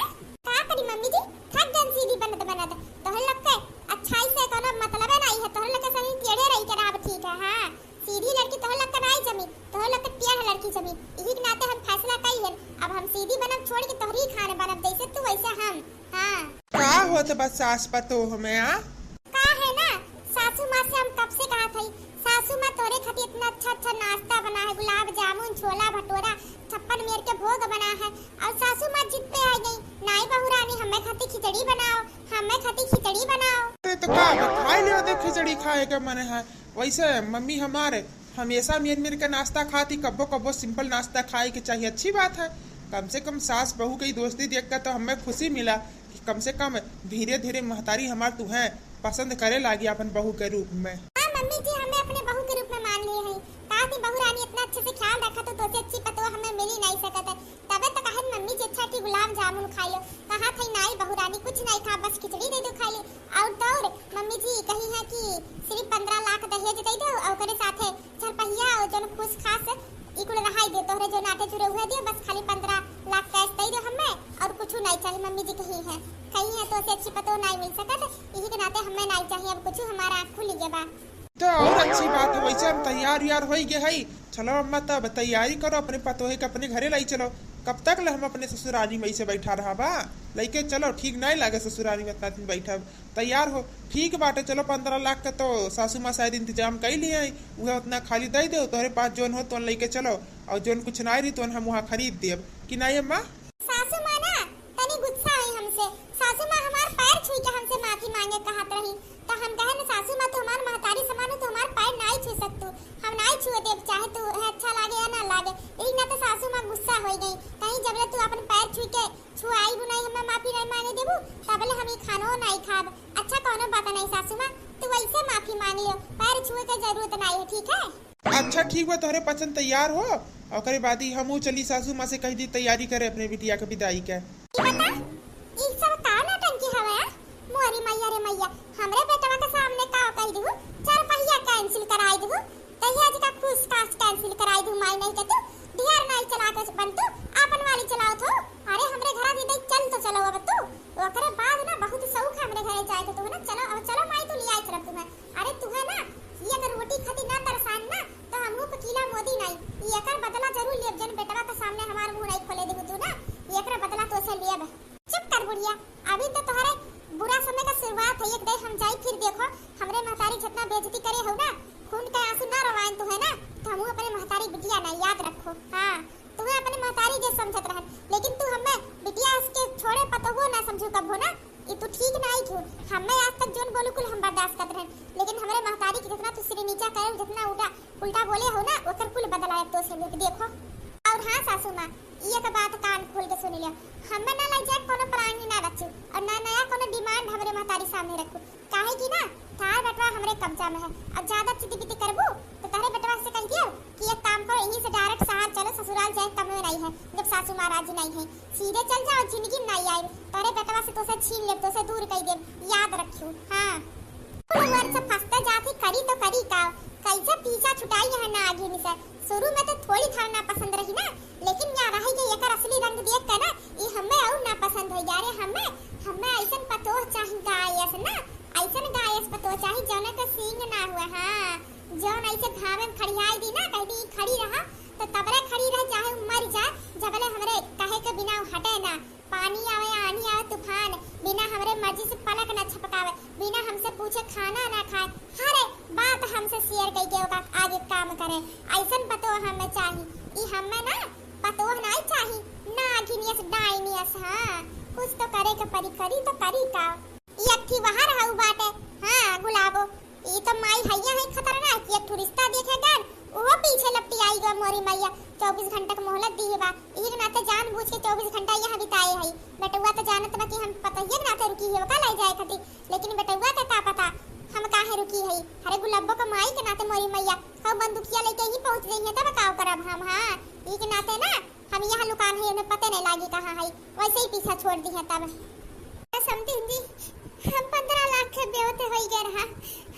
का करी मम्मी जी, थक गन सीधी बनत बनत। तोहर लोग के अच्छाई से कोनो मतलबे नहीं है, तोहर लोग के सही टेढ़े रही के रहब ठीक है। हाँ, सीधी लड़की तोहर लोग के नहीं जमी, तोहर लोग के टेढ़ लड़की जमी। यही के नाते हम फैसला कई है, अब हम सीधी बनब छोड़ के तोहरी खान बनब, जैसे तू वैसे हम। हाँ। का होत बा सास पतोह में, आ? का है ना, सासू माँ से हम कब से कहा थई, सासू माँ तोरे खातिर इतना अच्छा अच्छा नाश्ता बना है, गुलाब जामुन, छोला भटूरा, छप्पन मेर के भोग बना है, और सासू माँ जिद पे आ गई, नाई बहू रानी हमें खातिर खिचड़ी बनाओ, हमें खातिर खिचड़ी बनाओ। अरे तो का बा, खाई लियो, देख खिचड़ी खाए के मन है। वैसे मम्मी हमारे हमेशा मेर मेर के नाश्ता खाती, कब्बो कब्बो simple नाश्ता खाए के चाहिए, अच्छी बात है। कम से कम सास बहू के दोस्ती देख के तो हमें खुशी मिला कि कम से कम धीरे धीरे महतारी हमार तुहें पसंद करे लागी अपन बहू के रूप में। हाँ मम्मी जी, हमें अपने बहू के रूप में मान लिए हैं। कहा थी बहू रानी इतना अच्छे से ख्याल रखा तो तोसे अच्छी पतोह हमें मिल ही नहीं सकत है। तबे तो कहत मम्मी जी अच्छा की गुलाब जामुन खाई लो। कहा थी नाई बहू रानी कुछ नहीं खा, बस खिचड़ी दे दो खाई ली। और तो और मम्मी जी कही है कि सिर्फ पन्द्रह लाख दहेज दे दो और ओकरे साथे चार पहिया और जौन खुश खास ई कुल रहाई दे, तोहरे जो नाते जुड़े हुए दियो, बस खाली पन्द्रह लाख cash दे दो हमें और कुछ नहीं चाहिए। मम्मी जी कही है, कही है तोसे अच्छी पतोह नहीं मिल सकत, यही के नाते हमें नहीं चाहिए अब कुछ, हमारा आँख खुल गया बा। तो और अच्छी बात है, वैसे हम तैयार यार हो गए है। चलो अम्मा, तब तैयारी करो, अपने पतोहे के अपने घरे लाई चलो। कब तक ले हम अपने ससुरारी में ऐसे बैठा रहा बा? लइके चलो, ठीक नहीं लागे ससुरारी में इतना दिन बैठा। तैयार हो, ठीक बाटे। चलो, पन्द्रह लाख का तो सासू माँ शायद इंतजाम कई लिए हैं, उहे उतना खाली दे दो, तोहरे पास जोन हो तोन लइके चलो, और जोन कुछ नहीं रही तोन हम वहाँ खरीद देब, कि नहीं अम्मा? सासू माँ ना तनी गुस्सा आई हमसे। सासू माँ हमार पैर छुई के हमसे माफी मांगे कहत रही, तो हम कहे न सासू माँ तू हमार महतारी समान हो, तू हमार पैर नाई छू सकतू, हम नाई छुए देब, चाहे तू है अच्छा लागे या ना लागे। यही नाते सासू माँ गुस्सा हो गई, कहीं जब ले तू अपन पैर छुई के छुआई बुनाई हमें माफी नहीं मांगे देबू, तबले हम ई खानो नहीं खाब। अच्छा कौनो बात नहीं सासू माँ, तू वैसे माफी मांग लियो, पैर छुए के जरूरत नहीं है, ठीक है? अच्छा ठीक बा, तोहरे पसंद तैयार हो, ओकरे बाद ही हमहू चली सासू माँ से कह दी तैयारी करे अपने बिटिया के विदाई के। ई बता, ई सब का नौटंकी हवे, आ? मोरी मैया रे मैया, हमरे बेटवा के सामने का कह दिहू, चार पहिया cancel कराई दिहू, दहेज का खुश खास cancel कराई दिहू, माई नहीं के तू ढेर नहीं चला। का बंतू, आपन वाली चलावत हो? अरे हमरे घरा दीदी, चल तो चलो अब तू। ओकरे बाद ना बहुत शौक है हमरे घरे जाए के, तू ना चलो, अब चलो माई तू लियाई चलब तुम्हें। अरे तू है ना, ये अगर रोटी खाती ना तरसान ना, तो हमहू पकीला मोदी नाई। ये एकर बदला जरूर लेब, जन बेटवा के सामने हमार मुंह नाई खोले देबू तू ना, ये एकर बदला तो से लेब। चुप कर बुढ़िया, अभी तो तोहरे बुरा समय का शुरुआत है। एक दे हम जाई फिर देखो, हमरे महतारी जितना बेइज्जती करे हो ना, खून के आंसू ना रोवाएन तू है ना, तो हमहू अपने महतारी बिटिया ना, याद रखो। हाँ, तुम्हें अपने महतारी जे समझत रहन, लेकिन तू हमें बिटिया के छोड़े पतोहू ना समझू कबो ना। ई तू ठीक ना आई क्यों? हमें आज तक जोन बोलू कुल हम बर्दाश्त करत रहन, लेकिन हमरे महतारी के जितना तू सिरे नीचा करे, जितना उल्टा उल्टा बोले हो ना, ओकर कुल बदला अब तो से लेब, देखो। और हाँ सासू माँ, ये एक बात कान खोल के सुन लियो, हमें ना ले जाए कोनो प्राणी ना रखू, और ना नया कोनो डिमांड हमरे महतारी सामने रखू, काहे कि ना तार बेटवा हमरे कब्जा में है। और ज्यादा चिती बिती करबू तो तारे बेटवा से कह दियो कि एक काम करो, यहीं से डायरेक्ट शहर चलो, ससुराल जाए कमे नहीं है, जब सासू माँ राजी नहीं है। सीधे चल जाओ, जिंदगी में नहीं आए। तोरे बेटवा से तोसे छीन लेब, तोसे दूर कई देब, याद रखियो। हाँ। कुल वर्ष फंसते जाती, करी तो करी का? कैसे पीछा छुटाई यहाँ नागिन से? शुरू में तो थोड़ी थार ना पसंद रही ना, लेकिन यहाँ रही के एकर असली रंग देख के ना, ई हमें और ना पसंद हो गया रे। हमें, हमें ऐसन पतोह चाही गायस ना, ऐसन गायस पतोह चाही जौने के सींग ना हुए। हाँ, जौन ऐसे घामे में खड़ियाई दी ना, कह दी खड़ी रहा, तो तबरे खड़ी रह, चाहे उ मर जाए, जबले हमरे कहे के बिना उ हटे ना। पानी आवे, आनी आवे, तूफान, बिना हमरे मर्जी से पलक ना झपकावे, बिना हमसे पूछे खाना ना खाए, हर बात हमसे शेयर कई के ओका आगे काम करे। ऐसन पतोह हमें चाही, ई हमें ना पतोह नाई चाही, नागिनियस, डाइनियस। हाँ, कुछ तो करे के परी, करी तो करी का? ई अक्ठी वहाँ रहू बाटे। हाँ, गुलाबो, ई तो माई हैया है खतरनाक, कि एक ठो रिश्ता देखे गन, उहो पीछे लपटी आई गवा मोरी मैया। चउबीस घंटा के मोहलत दी है बा, इही के नाते जानबूझ के चउबीस घंटा यहाँ बिताए है। बेटउआ तो जानत बा कि हम पतोहिया के नाते रुकी है, ओका ले जाए खातिर, लेकिन बेटउआ के का पता हम काहे रुकी है। अरे गुलब्बो के माई के नाते मोरी मैया, हम बंदूकिया लेके ही पहुँच गई है, तब का करब हम? हाँ, इही के नाते ना हम यहाँ लुकान है, उन्हें पते नहीं लागी कहाँ है, वैसे ही पीछा छोड़ दी है तब। समधिन जी, हम पन्द्रह लाख के बेवते होई गए रहा।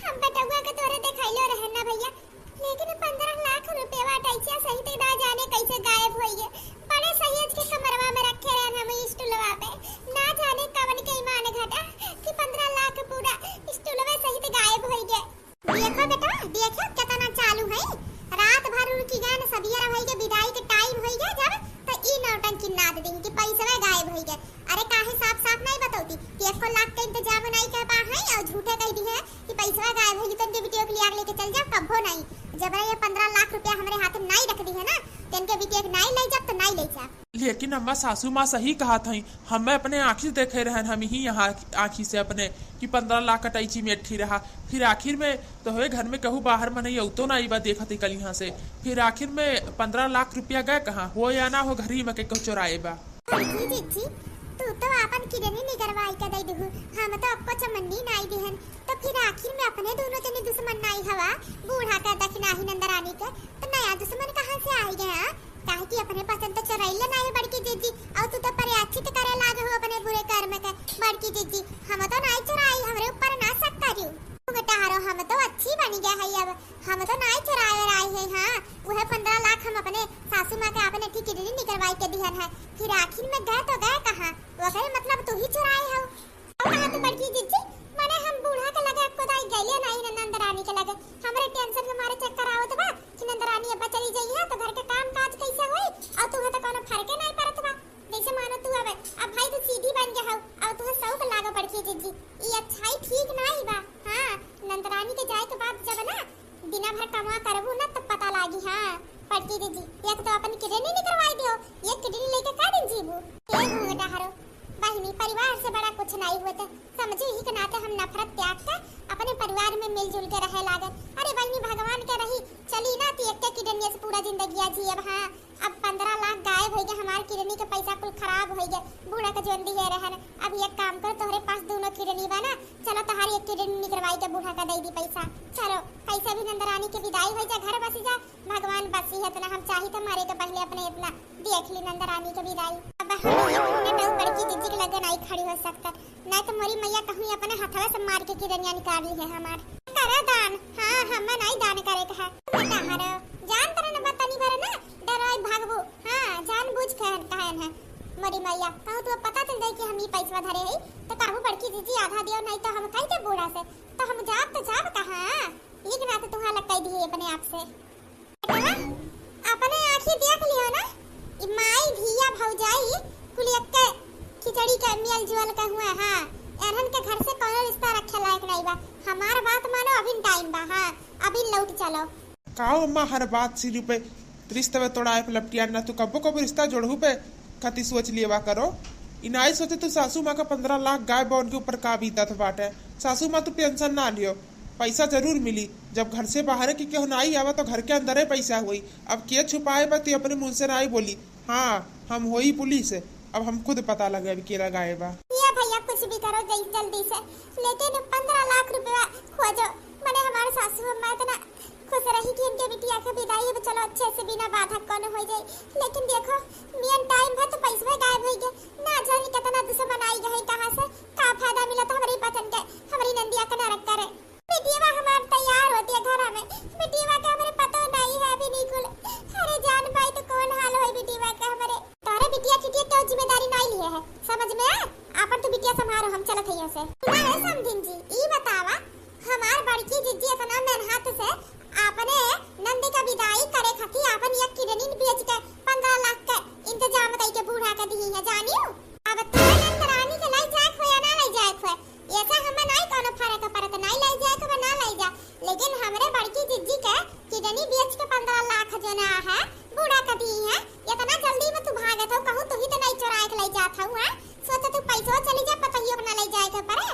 हम बेटउआ के तोरे देखाइलो रहे ना भैया, लेकिन पन्द्रह लाख रुपया अटैचिया सहित ना जाने कैसे गायब होई गए। बड़े सहेज के कमरवा में रखे रहन हम स्टूलवा पे, ना जाने कवन के ईमान घटा कि पन्द्रह लाख पूरा स्टूलवे सहित गायब होई गए। देखो बेटवा, देखो केतना चालू है। रात भर रुकी गए न, सबियर होई के बिदाई के टाइम होई गए जब, त ई नौटंकी नाद देही कि पैसवे गायब होई गए। अरे काहे साफ साफ नहीं बतौती कि एको लाख के इंतजाम नहीं कर पा है और झूठे कह दी है कि पैसवा गायब होई गए, तो इनके बिटिया के लिया के लेके चल जाओ, कब्बो नहीं। जब ये पन्द्रह लाख रुपया हमरे हाथ में नहीं रख दी है ना, तो इनके बिटिया के नहीं ले जाब तो नहीं ले जाब। लेकिन अम्मा, सासू माँ सही कहत हई, हमें अपने आँखी से देखे रहन, हम ही यहाँ आँखी से अपने कि पन्द्रह लाख अटैची में अट्ठी रहा। फिर आखिर में तोहरे घर में कहू बाहर में नहीं अउतो ना बा, देखत ही कल यहाँ से। फिर आखिर में पन्द्रह लाख रुपया गए कहाँ? हो या ना हो, घर ही में के कहू चोराए बा। बड़की जिज्जी, तू तो आपन किडनी निकरवाई के दे दुहु, हम तो अक्को चमन्नी नाई दिहन, तो फिर आखिर में अपने दोनों जने दुश्मन नाई हवा, बूढ़ा का दखिनाही नंदरानी के, तो नया दुश्मन कहाँ से आई गया? काहे कि अपने पसंद तो चुराइले नाई बड़की जिज्जी, और तू तो प्रायश्चित करे लागे हो अपने बुरे कर्म के। बड़की जिज्जी, हम तो नाई चुराई, हमरे ऊपर ना शक करियो। बेटा हरो, हम तो अच्छी बन गया है अब, हम तो नाई चुराए आई है। हाँ, वह पन्द्रह लाख हम अपने सासू माँ के अपने ठीक किडनी निकरवाई के दिहन है, फिर आखिर में गए तो गए कहाँ? वह मतलब तू ही चुराए हो। और कहा तू बड़की जिज्जी, माने हम बूढ़ा के लगे एको दाई गइले नहीं न नंदरानी के लगे। हमरे टेंशन के मारे चक्कर आवत बा कि नंदरानी अब चली जाई है तो घर के काम काज कैसे होई? और तुम्हें तो कोनो फर्के नहीं पड़त बा। जैसे मानो तू अब, अब भाई तू सीधी बन गया हो, अब तुम्हें शौक लागो बड़की जिज्जी। ई अच्छाई ठीक नहीं बा। हाँ, नंदरानी के जाए के बाद जब ना दिना भर कमा करबू ना तब पता लागी। हाँ, बड़की जिज्जी, एक तो अपन किडनी निकरवाई दियो, ये किडनी लेके का दिन जीबू? ए घूंघटा हरो, बहिनी, परिवार से बड़ा कुछ नहीं हुए थे। समझी ही के नाते हम नफरत त्याग के अपने परिवार में मिलजुल के रहे लागल। अरे बहिनी, भगवान के रही चली ना ती एक किडनी से पूरा जिंदगिया जियब। हाँ, अब पन्द्रह लाख गायब होई गए, हमार किडनी के पैसा कुल खराब होई गए, बूढ़ा के जोन दिए रहन। अब एक काम करो, तोहरे पास दोनों किडनी बा ना, चलो तोहार एक किडनी निकरवाई के बूढ़ा का दे दी पैसा। चलो, कैसे भी नंदरानी के विदाई हो जा, घर बसी जा, भगवान बसी है इतना, हम चाही तो मरे के पहले अपने इतना देख ली नंदरानी के विदाई। अब हम ये घूंघट बड़की जिज्जी के लगे नहीं खड़ी हो सकता, नहीं तो मोरी मैया कहूँ अपने हथवा से मार के किडनिया निकाल ली है हमार। करे दान, हाँ, हमें नहीं दान करे के है। बेटा हरो, जान तरह न बतनी भरे ना, डराई भागबू, हाँ, मोरी मैया, कहूँ तो पता चल जाई कि हम ई पैसवा धरे हई, तो कहूँ बड़की जीजी आधा दियो, नहीं तो हम कह दे बूढ़ा से, तो हम जाब तो जाब कहाँ? एक रात तुहाँ लग कह दिए अपने आप से। बेटवा, अपने आँखी देख लियो ना, ई माई, धिया, भौजाई, कुल एक्के खिचड़ी के मेल जोल के हुए, हाँ। एनहन के घर से कौनो रिश्ता रखे लायक नहीं बा। हमार बात मानो, अभिन टाइम बा, हाँ, अभिन लौट चलो। का हो अम्मा, हर बात सिर पे रिश्ते में तोड़ाए पे लपटिया ना, तू कब्बो कब्बो रिश्ता जोड़हू पे खातिर सोच लिएवा करो। ई नाई सोचे तू सासू माँ का पन्द्रह लाख गाय बा, उनके ऊपर का बीतत बाटे। सासू माँ तू टेंशन ना लियो, पैसा जरूर मिली। जब घर से बाहर के केहू नाई आवा तो घर के अंदर ही पैसा होई। अब के छुपाए बा, तू अपने मुंह से नाई बोली। हाँ, हम होई पुलिस, अब हम खुद पता लगे अब के लगाए बा। ये भैया कुछ भी करो जल्दी से, लेकिन पन्द्रह लाख रुपया खोजो। मने हमारे सासू अम्मा इतना खुश रही कि इनके बिटिया के विदाई अब चलो अच्छे से बिना बाधक कौनो हो जाई। लेकिन देखो, मेन टाइम है तो पैसवे गायब हो गए। ना जाने कितना दुश्मन आई गए कहाँ से, का फायदा मिला था हमारी पचन के, हमारी नंदिया के नरक करे। बिटिया हमार तैयार होती है घर में, बिटिया के हमारे पतो नहीं है अभी निकुल। अरे जान पाई तो कौन हाल होई बिटिया के हमारे। तोहरे बिटिया खिटिया के जिम्मेदारी नाई लिए है, समझ में आ? आपन तू बिटिया संभारो, हम चलत हई यहाँ से। सुना है समधिन जी, ई बतावा, हमार बड़की जिज्जी इतना मेहनत से अपने नंद का विदाई करे खातिर आपन एक किडनी बेच के पन्द्रह लाख के इंतजाम कई के बूढ़ा के दी है, जानियो। अब तू नंद रानी के लाई जाए हो या ना लाई जाए हो, ऐसा हमें नाई कोनो फर्क पड़त, नाई लाई जाए तो ना लाई जा, लेकिन हमरे बड़की जिज्जी के किडनी बेच के पन्द्रह लाख जो ना है बूढ़ा के दी है। इतना जल्दी में तू भागत हो, कहूँ तू ही तो नहीं चोराए के ले जात हो, हैं? सोचो तू पैसो चली जा, पतहियो के ना ले जाए के पड़े।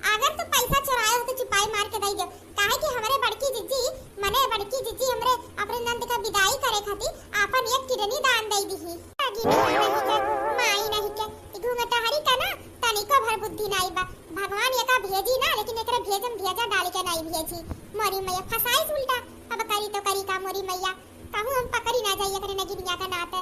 अगर तू पैसा चोराए हो तो चुपाई मार के दे दो, काहे कि हमरे बड़की जिज्जी, मने बड़की जिज्जी हमरे अपने नंद का विदाई करे खातिर आपन एक किडनी दान दे दी ही। अगी नहीं के, माई नहीं के, ई घूंघटहरी का ना तनिको भर बुद्धि नाई बा। भगवान एका भेजी ना, लेकिन एकरे भेजम भेजा डाल के नाई भेजी। मोरी मैया फसाइस उल्टा, अब करी तो करी का मोरी मैया। कहूँ हम पकड़ी ना जाई एकरे नगिनिया का नाते।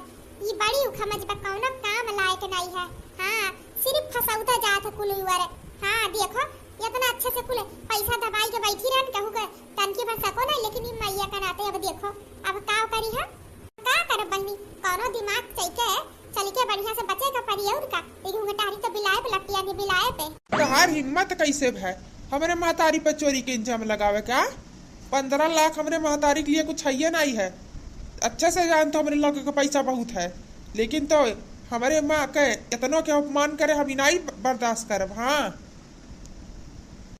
ई बड़ी उखमज बा, कौनो काम लायक नाई है। हाँ, सिर्फ फसौता जात है कुल उवर। हाँ, देखो, इतना अच्छे से कुल पैसा दबाई के बैठी रहन, कहूँ के तनकी भर सको ना, लेकिन ई मैया का नाते अब देखो, अब का करी हम? का करब बहिनी, कौनो दिमाग चइके चल के बढ़िया से बचे का पड़ी, और का? ई घूंघटारी तो बिलाए पे लपटिया नहीं बिलाए पे। तोहार हिम्मत कैसे भय हमरे महतारी पे चोरी के इल्जाम लगावे का? पन्द्रह लाख हमरे महतारी के लिए कुछ हइये नाई है। अच्छे से जान तो हमरे लगे के पैसा बहुत है, लेकिन तो हमरे माँ के इतनो के अपमान करे हम ई नाई बर्दाश्त करब। हाँ,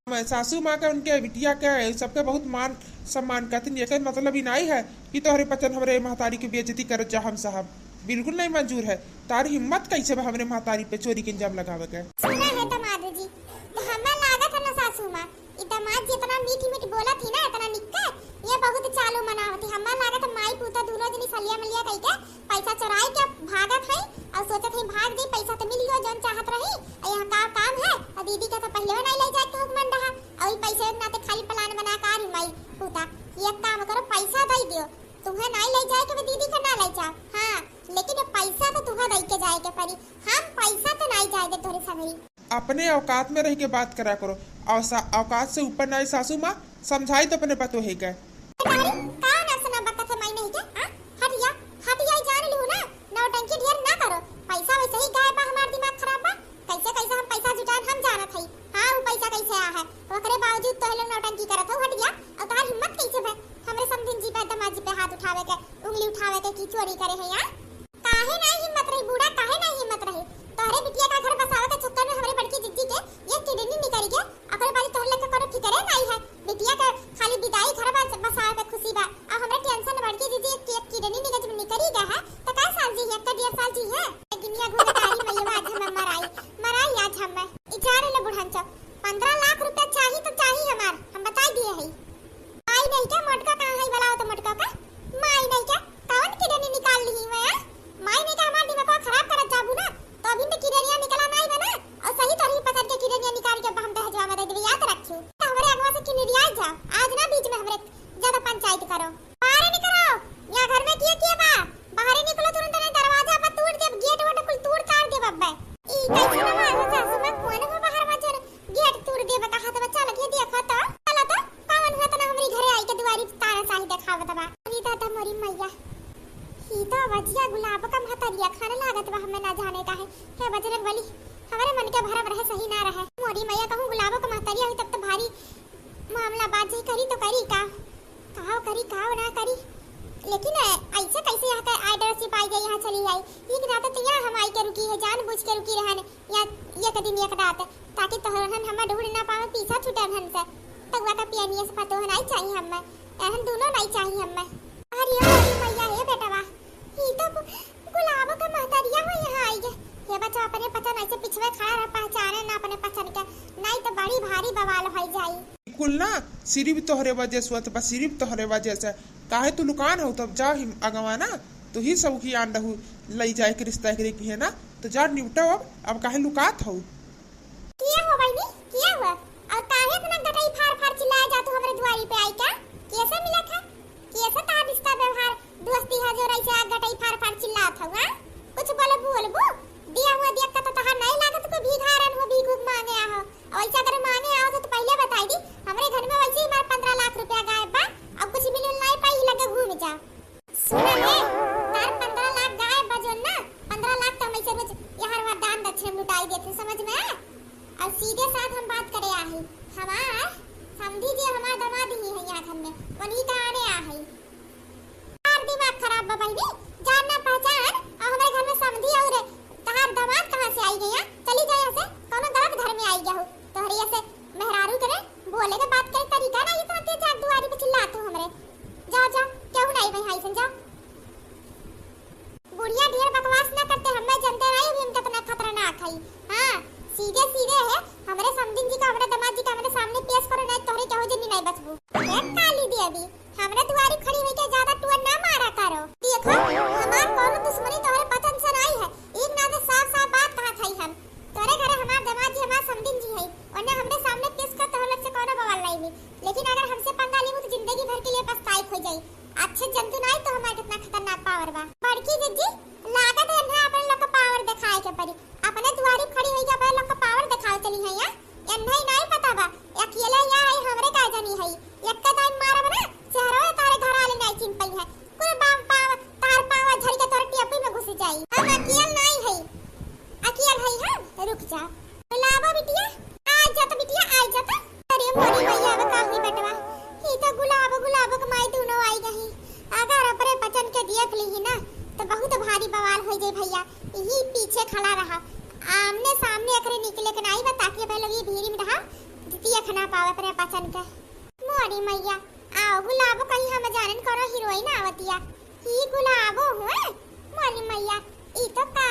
मैं सासू माँ के, उनके बिटिया के, सबके बहुत मान सम्मान करतीन। एकर मतलब ई नाई है कि तोहरे पचन हमरे महतारी के बेइज्जती करत जा हम साहब, बिल्कुल नहीं मंजूर है। तार हिम्मत कैसे बा हमरे महतारी पे चोरी के इल्जाम लगावे के? सुना है दामाद जी, तो हमें लागत है ना सासू माँ, ई दामाद जी इतना मीठ मीठ बोलत ही ना, इतना निक्का, ये बहुत चालू मना होती। हमें लागत है माई पूता दोनों जनी सलिया मलिया कई के पैसा चोराई के भागत है और सोचत है भाग जाई, पैसा तो मिल गयो जौन चाहत रही। और यहाँ का काम है, और दीदी के तो पहले नहीं ले जाए के हुक्मन रहा, और ई पैसे के नाते खाली प्लान बना का रही माई पूता। एक काम करो, पैसा दे दियो, तुम्हें नहीं ले जाए के, दीदी के ना ले जाओ। हाँ, लेकिन ये पैसा तो तुम्हें दे के जाए के पड़ी, हम पैसा तो नहीं जाए दे तोरे संगरी। अपने औकात में रह के बात करा करो, औसा-, औकात से ऊपर ना आई सासू माँ, समझाई तो अपने पतोहे के। अरे, का नसना बकत है माई नहीं के, हाँ? हट या, हट या, जान लू ना, नौटंकी ढेर ना करो। पैसा वैसे ही गायब बा, हमार दिमाग खराब बा। कैसे, कैसे हम पैसा जुटान हम जानत हई। हाँ, वो पैसा कैसे आ है, ओकरे बावजूद तो लोग नौटंकी करत हो। हट या, और तोहार हिम्मत कैसे भे हमरे समधिन जी पे, दामाद जी पे हाथ उठावे के, उंगली उठावे के कि चोरी करे है यहाँ? काहे नाई हिम्मत रही बूढ़ा, काहे नाई हिम्मत रही? तोहरे बिटिया का घर बसावे के चक्कर में हमरे बड़की जिज्जी के ये किडनी निकल गया। ओकरे बाद तोहरे लगे कोनो फिकरे नाई है। बिटिया के खाली विदाई घर बस-, बसावे पे खुशी बा। अब हमरे टेंशन बड़की जिज्जी के किडनी निकल, निकल ही गया है, तो का साल जी है, एक डेढ़ साल जी है। ए दुनिया घूमे तारी मैया, आज हम मराई, मराई आज हम। ई जा रे ले बुढ़ान चो, पन्द्रह लाख रुपया चाही तो चाही हमार, हम बताई दिए है। माई नहीं क्या मोटका कहाँ है, बुलाओ तो मोटका का। माई नहीं क्या, कौन किडनी निकाल ली हुई है? माई नहीं क्या हमार दिमाग खराब करत जाबू ना, तो अभी तो किडनिया निकला नहीं बना, और सही तरह पकड़ के किडनिया निकाल के हम दहेजवा में दे देबे, याद रखियो। तो हमरे अगवा से किडनिया जा, आज ना बीच में हमरे ज्यादा पंचायत करो। बाहरे निकलो, या घर में किया किया बा, बाहरे निकलो तुरंत, नहीं दरवाजा पर तोड़ देब, गेट वेट कुल तोड़ ताड़ देब अब्बे। ई कैसे ना मार सासू माँ, कौन हो बाहर में चल, गेट तोड़ देब कहा तो बच्चा लगे देखो तो, चलो तो, कौन हुआ तना हमरी घरे आई के दुआरी तारा साही देखावत बा। अरे दादा मोरी मैया, ई तो बजिया गुलाब का महतरिया खाने लागत बा, हमें ना जाने का है। हे बजरंग बली, हमरे मन के भरम रहे, सही ना रहे। मोरी मैया, कहूँ गुलाबो का महतरिया हुई तब तो भारी मामला बात जी करी तो करी का, काव करी काव ना करी। लेकिन ऐसे कैसे यहाँ का एड्रेस ही पाई गई, यहाँ चली आई। एक नाते तो यहाँ हम आई के रुकी है, जानबूझ के रुकी रहन या एक दिन एक रात, ताकि तोहरन हमें ढूंढ ना पावे, पीछा छूटे हन से। तउआ का पियनिया से पतोह नहीं चाहिए हमें, एहन दूनो नहीं चाहिए हमें। अरे ओ मोरी मैया, हे बेटवा, ई तो गु-, गुलाबो का महतरिया हो यहाँ आई गे। हे बच्चा, अपने पचन ऐसे पिछवे खड़ा रह, पहचाने ना अपने पचन के, नहीं तो बड़ी भारी बवाल होई जाई। कुल ना सिर्फ तोहरे वजह से होत बा, सिर्फ तोहरे वजह से। काहे तू लुकान हो? तब जा ही अगवा ना, तू ही सब की आन रहू लई जाए के रिश्ता एकरे की है ना, तो जा निपटाओ अब, अब काहे लुकात हो? किया हो बहिनी, किया हुआ? और काहे इतना गटई फार फार चिल्लाए जात हो हमरे दुआरी पे आई का? कैसे मिलत है? कैसे तार रिश्ता व्यवहार दोस्ती है जो रही से आ गटई फार फार चिल्लात हो, हाँ? कुछ बोलबू, बोलबू? दिया हुआ दिया का तो तहार नहीं लागत, कोई भिखारन हो, भीख उख मांगे आहो। और वैसे अगर मांगे आओ तो पहले बताई दी, हमरे घर में वैसे ही हमार पन्द्रह लाख रुपया गायब बा, और कुछ मिलल नहीं पाई, लगे घूम जा। सुना है, तार पन्द्रह लाख गायब बा जोन ना, पन्द्रह लाख तो हम ऐसे रोज यहाँ वहाँ दान दक्षिण में लुटाई देत हैं, समझ में आए? और सीधे साथ हम बात करे आहे, हमार समधी जी हमार दामाद ही है यहाँ घर में, उन्हीं का आने आहे। तार दिमाग खराब बा बहिनी, जान ना पहचान, और हमारे घर में समधी और तहार दामाद कहाँ से आई गया? चली जाए यहाँ से, कौनो गलत घर में आई गया हो। तोहरे ऐसे मेहरारू के रे बोले के बात करे तरीका ना, इतना तेज जात दुआरी पे चिल्लात हो हमरे। जा, जा, केहू नहीं भाई, हाय सन जा। बुढ़िया ढेर बकवास ना करते, हमें जनते नहीं भी हम कितना खतरनाक है। हाँ, सीधे सीधे है, हमरे समधिन जी का, हमरे दामाद जी का हमरे सामने पेश करो, नहीं तोहरे केहू जनी नहीं बचबू। ए काली देवी, हमरे दुआरी खड़ी होई के ज्यादा टुअर ना मारा करो। देखो, हमार कौनो दुश्मनी तोहरे पचन से नहीं है, एक नाते साफ साफ बात कहत हई हम। तोरे घरे हमार दामाद जी हमार समधिन जी हई, ओने हमरे सामने पेश कर तोहरे लोग से कौनो बवाल नहीं हुई, लेकिन अगर हमसे पंगा लेबू तो जिंदगी भर के लिए पछताए हो जाई। अच्छे जंतु नहीं तो हमार कितना खतरनाक पावर बा। बड़की जिज्जी, लागत है इन्हें अपने लोग का पावर दिखाए के पड़ी। अपने दुआरी खड़ी होई के अपने लोग का पावर दिखावे चली है यहाँ। इन्हें नहीं पता बा, अकेले यहाँ है, हमरे का जनी है। एक का दाई मारब ना, शहरों में तारे घर वाले नहीं चिन पाई है। कुल बाम पाव, तार पाव झड़ के तोर टेपी में घुस जाई। हम अकेल नहीं है, अकेल है हम। रुक जा, बुलावा बिटिया, आ जा तो बिटिया, आ जा तो। अरे मोरी मैया, अब का हुई बेटवा, ई तो गुलाबो गुलाबो के माई दूनो आई गई। अगर अपने पचन के देख ली ना, तो बहुत भारी बवाल हो जाई भैया। यही पीछे खड़ा रहा, आमने सामने एकरे निकले के नाई बा, ताकि भाई लोग ये भीड़ में रहा, देख ना पावे अपने पचन के। मोरी मैया, आओ गुलाबो, कहीं हम जानन करो हीरोइन आवतिया। ई गुलाबो हुए? मोरी मैया, ई तो का,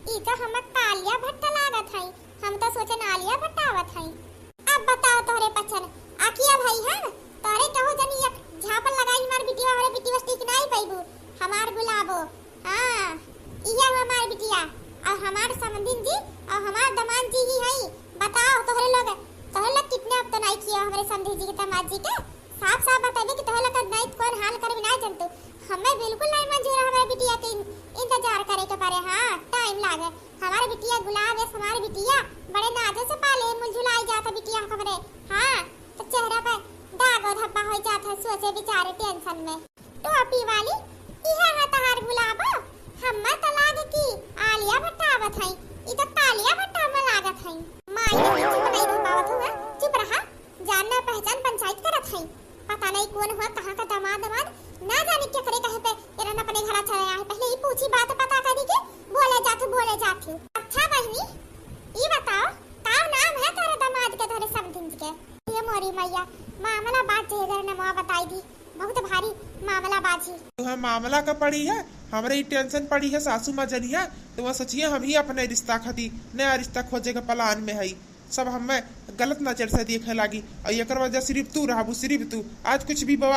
ई तो हम कालिया भट्टा लागत हई, हम तो सोचन आलिया भट्टा आवत हई। अब बताओ तोहरे पचन, अकिया भाई हम, तोहरे कहू जनी एक झापन लगाई हमार बिटिया, हमरे बिटिया से ठीक नाई पैबू, हमार गुलाबो। हाँ, इहे हमार बिटिया, और हमार समधिन जी, और हमार दामाद जी ही हई। बताओ तोहरे लोग, तोहरे लोग कितने अब तो नाई किया हमरे समधिन जी के दामाद जी के, साफ साफ बताइए कि तोहरे लोग का नाई कौन हाल करबी ना जनतू। हमें बिल्कुल नहीं मंजूर है हमारे बिटिया के इन-, इंतजार करे के पड़े। हाँ, टाइम लागे। हमारे बिटिया गुलाब है, हमारे बिटिया बड़े नाजो से पाले, मुलझुलाई जाता बिटिया हमरे। हाँ, तो चेहरा पे दाग और धब्बा हो जाता है, सोचे विचारे टेंशन में। टोपी वाली, इहे है तहार गुलाबो? हम्मा त लागे कि आलिया भट्ट आवत हई, ई त कालिया भट्ट हम्मा लागत हई। माई ने चुप नहीं रह पावत हुआ, चुप रहा, जान ना पहचान पंचायत करत हई। पता नहीं कौन हुआ, कहाँ का दामाद, दामाद, ना जाने केकरे कहे पे इरन अपने घरा चले आए। पहले ही पूछी बात पता करी के बोले जाथू, बोले जाथू। अच्छा बहिनी, ई बताओ, का नाम है तोरे दामाद के, तोरे समधिन के? ये मोरी मैया, मामला बात जे इधर नमवा बताई दी। बहुत भारी मामला बाजी। तुहें मामला का पड़ी है, हमरे ही टेंशन पड़ी है, सासू माँ जनी है, तो वह सोचिए हम ही अपने रिश्ता खाती नया रिश्ता खोजे के प्लान में है। सब हमें गलत नजर से देखे लागी, और एकर वजह सिर्फ तू रहबू, सिर्फ तू। आज कुछ भी बवाल